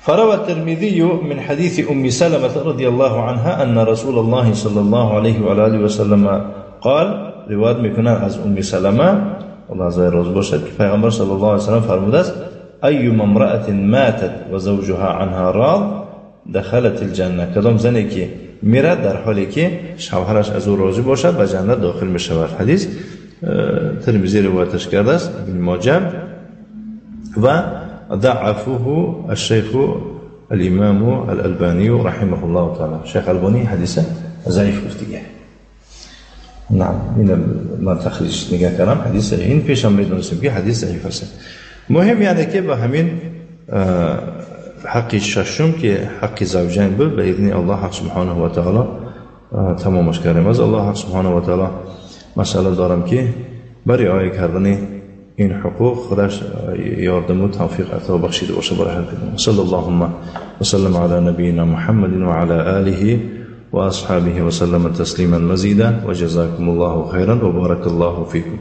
فروى الترمذي من حديث أم سلمة رضي الله عنها أن رسول الله صلى الله عليه وعلى آله وسلم قال، روایت میکنن از ام سلمه الله از وی راضی باشد که پیغمبر صلی الله علیه و سلم فرموده است: أيما امرأة ماتت وزوجها عنها راض دخلت الجنة. کدام زنی که میرد در حالی که شوهرش از او راضی باشد به جنت داخل میشود. حدیث ترمذی روایتش کرده است، ابن ماجه، و ضعفه الشيخ الإمام الألباني رحمه الله تعالى. شيخ الباني حديثه ضعيف گفته. نعم، این من تخریج نگاه کردم حدیث این پیشم میدونستم که حدیث ضعیف است. مهم یعنی که به همین حق ششم که حق زوجین بود به اذن الله حق سبحانه و تعالی تمامش کردیم. از الله حق سبحانه و تعالی مسئله دارم که برای رعایت کردن این حقوق خودش یاردم و توفیق عطا بخشیده باشه برای هر کدوم. صلی اللهم وسلم علی نبینا محمد و علی آله و اصحابه وسلم تسلیما مزیدا و جزاکم الله خیرا و بارک الله فیکم.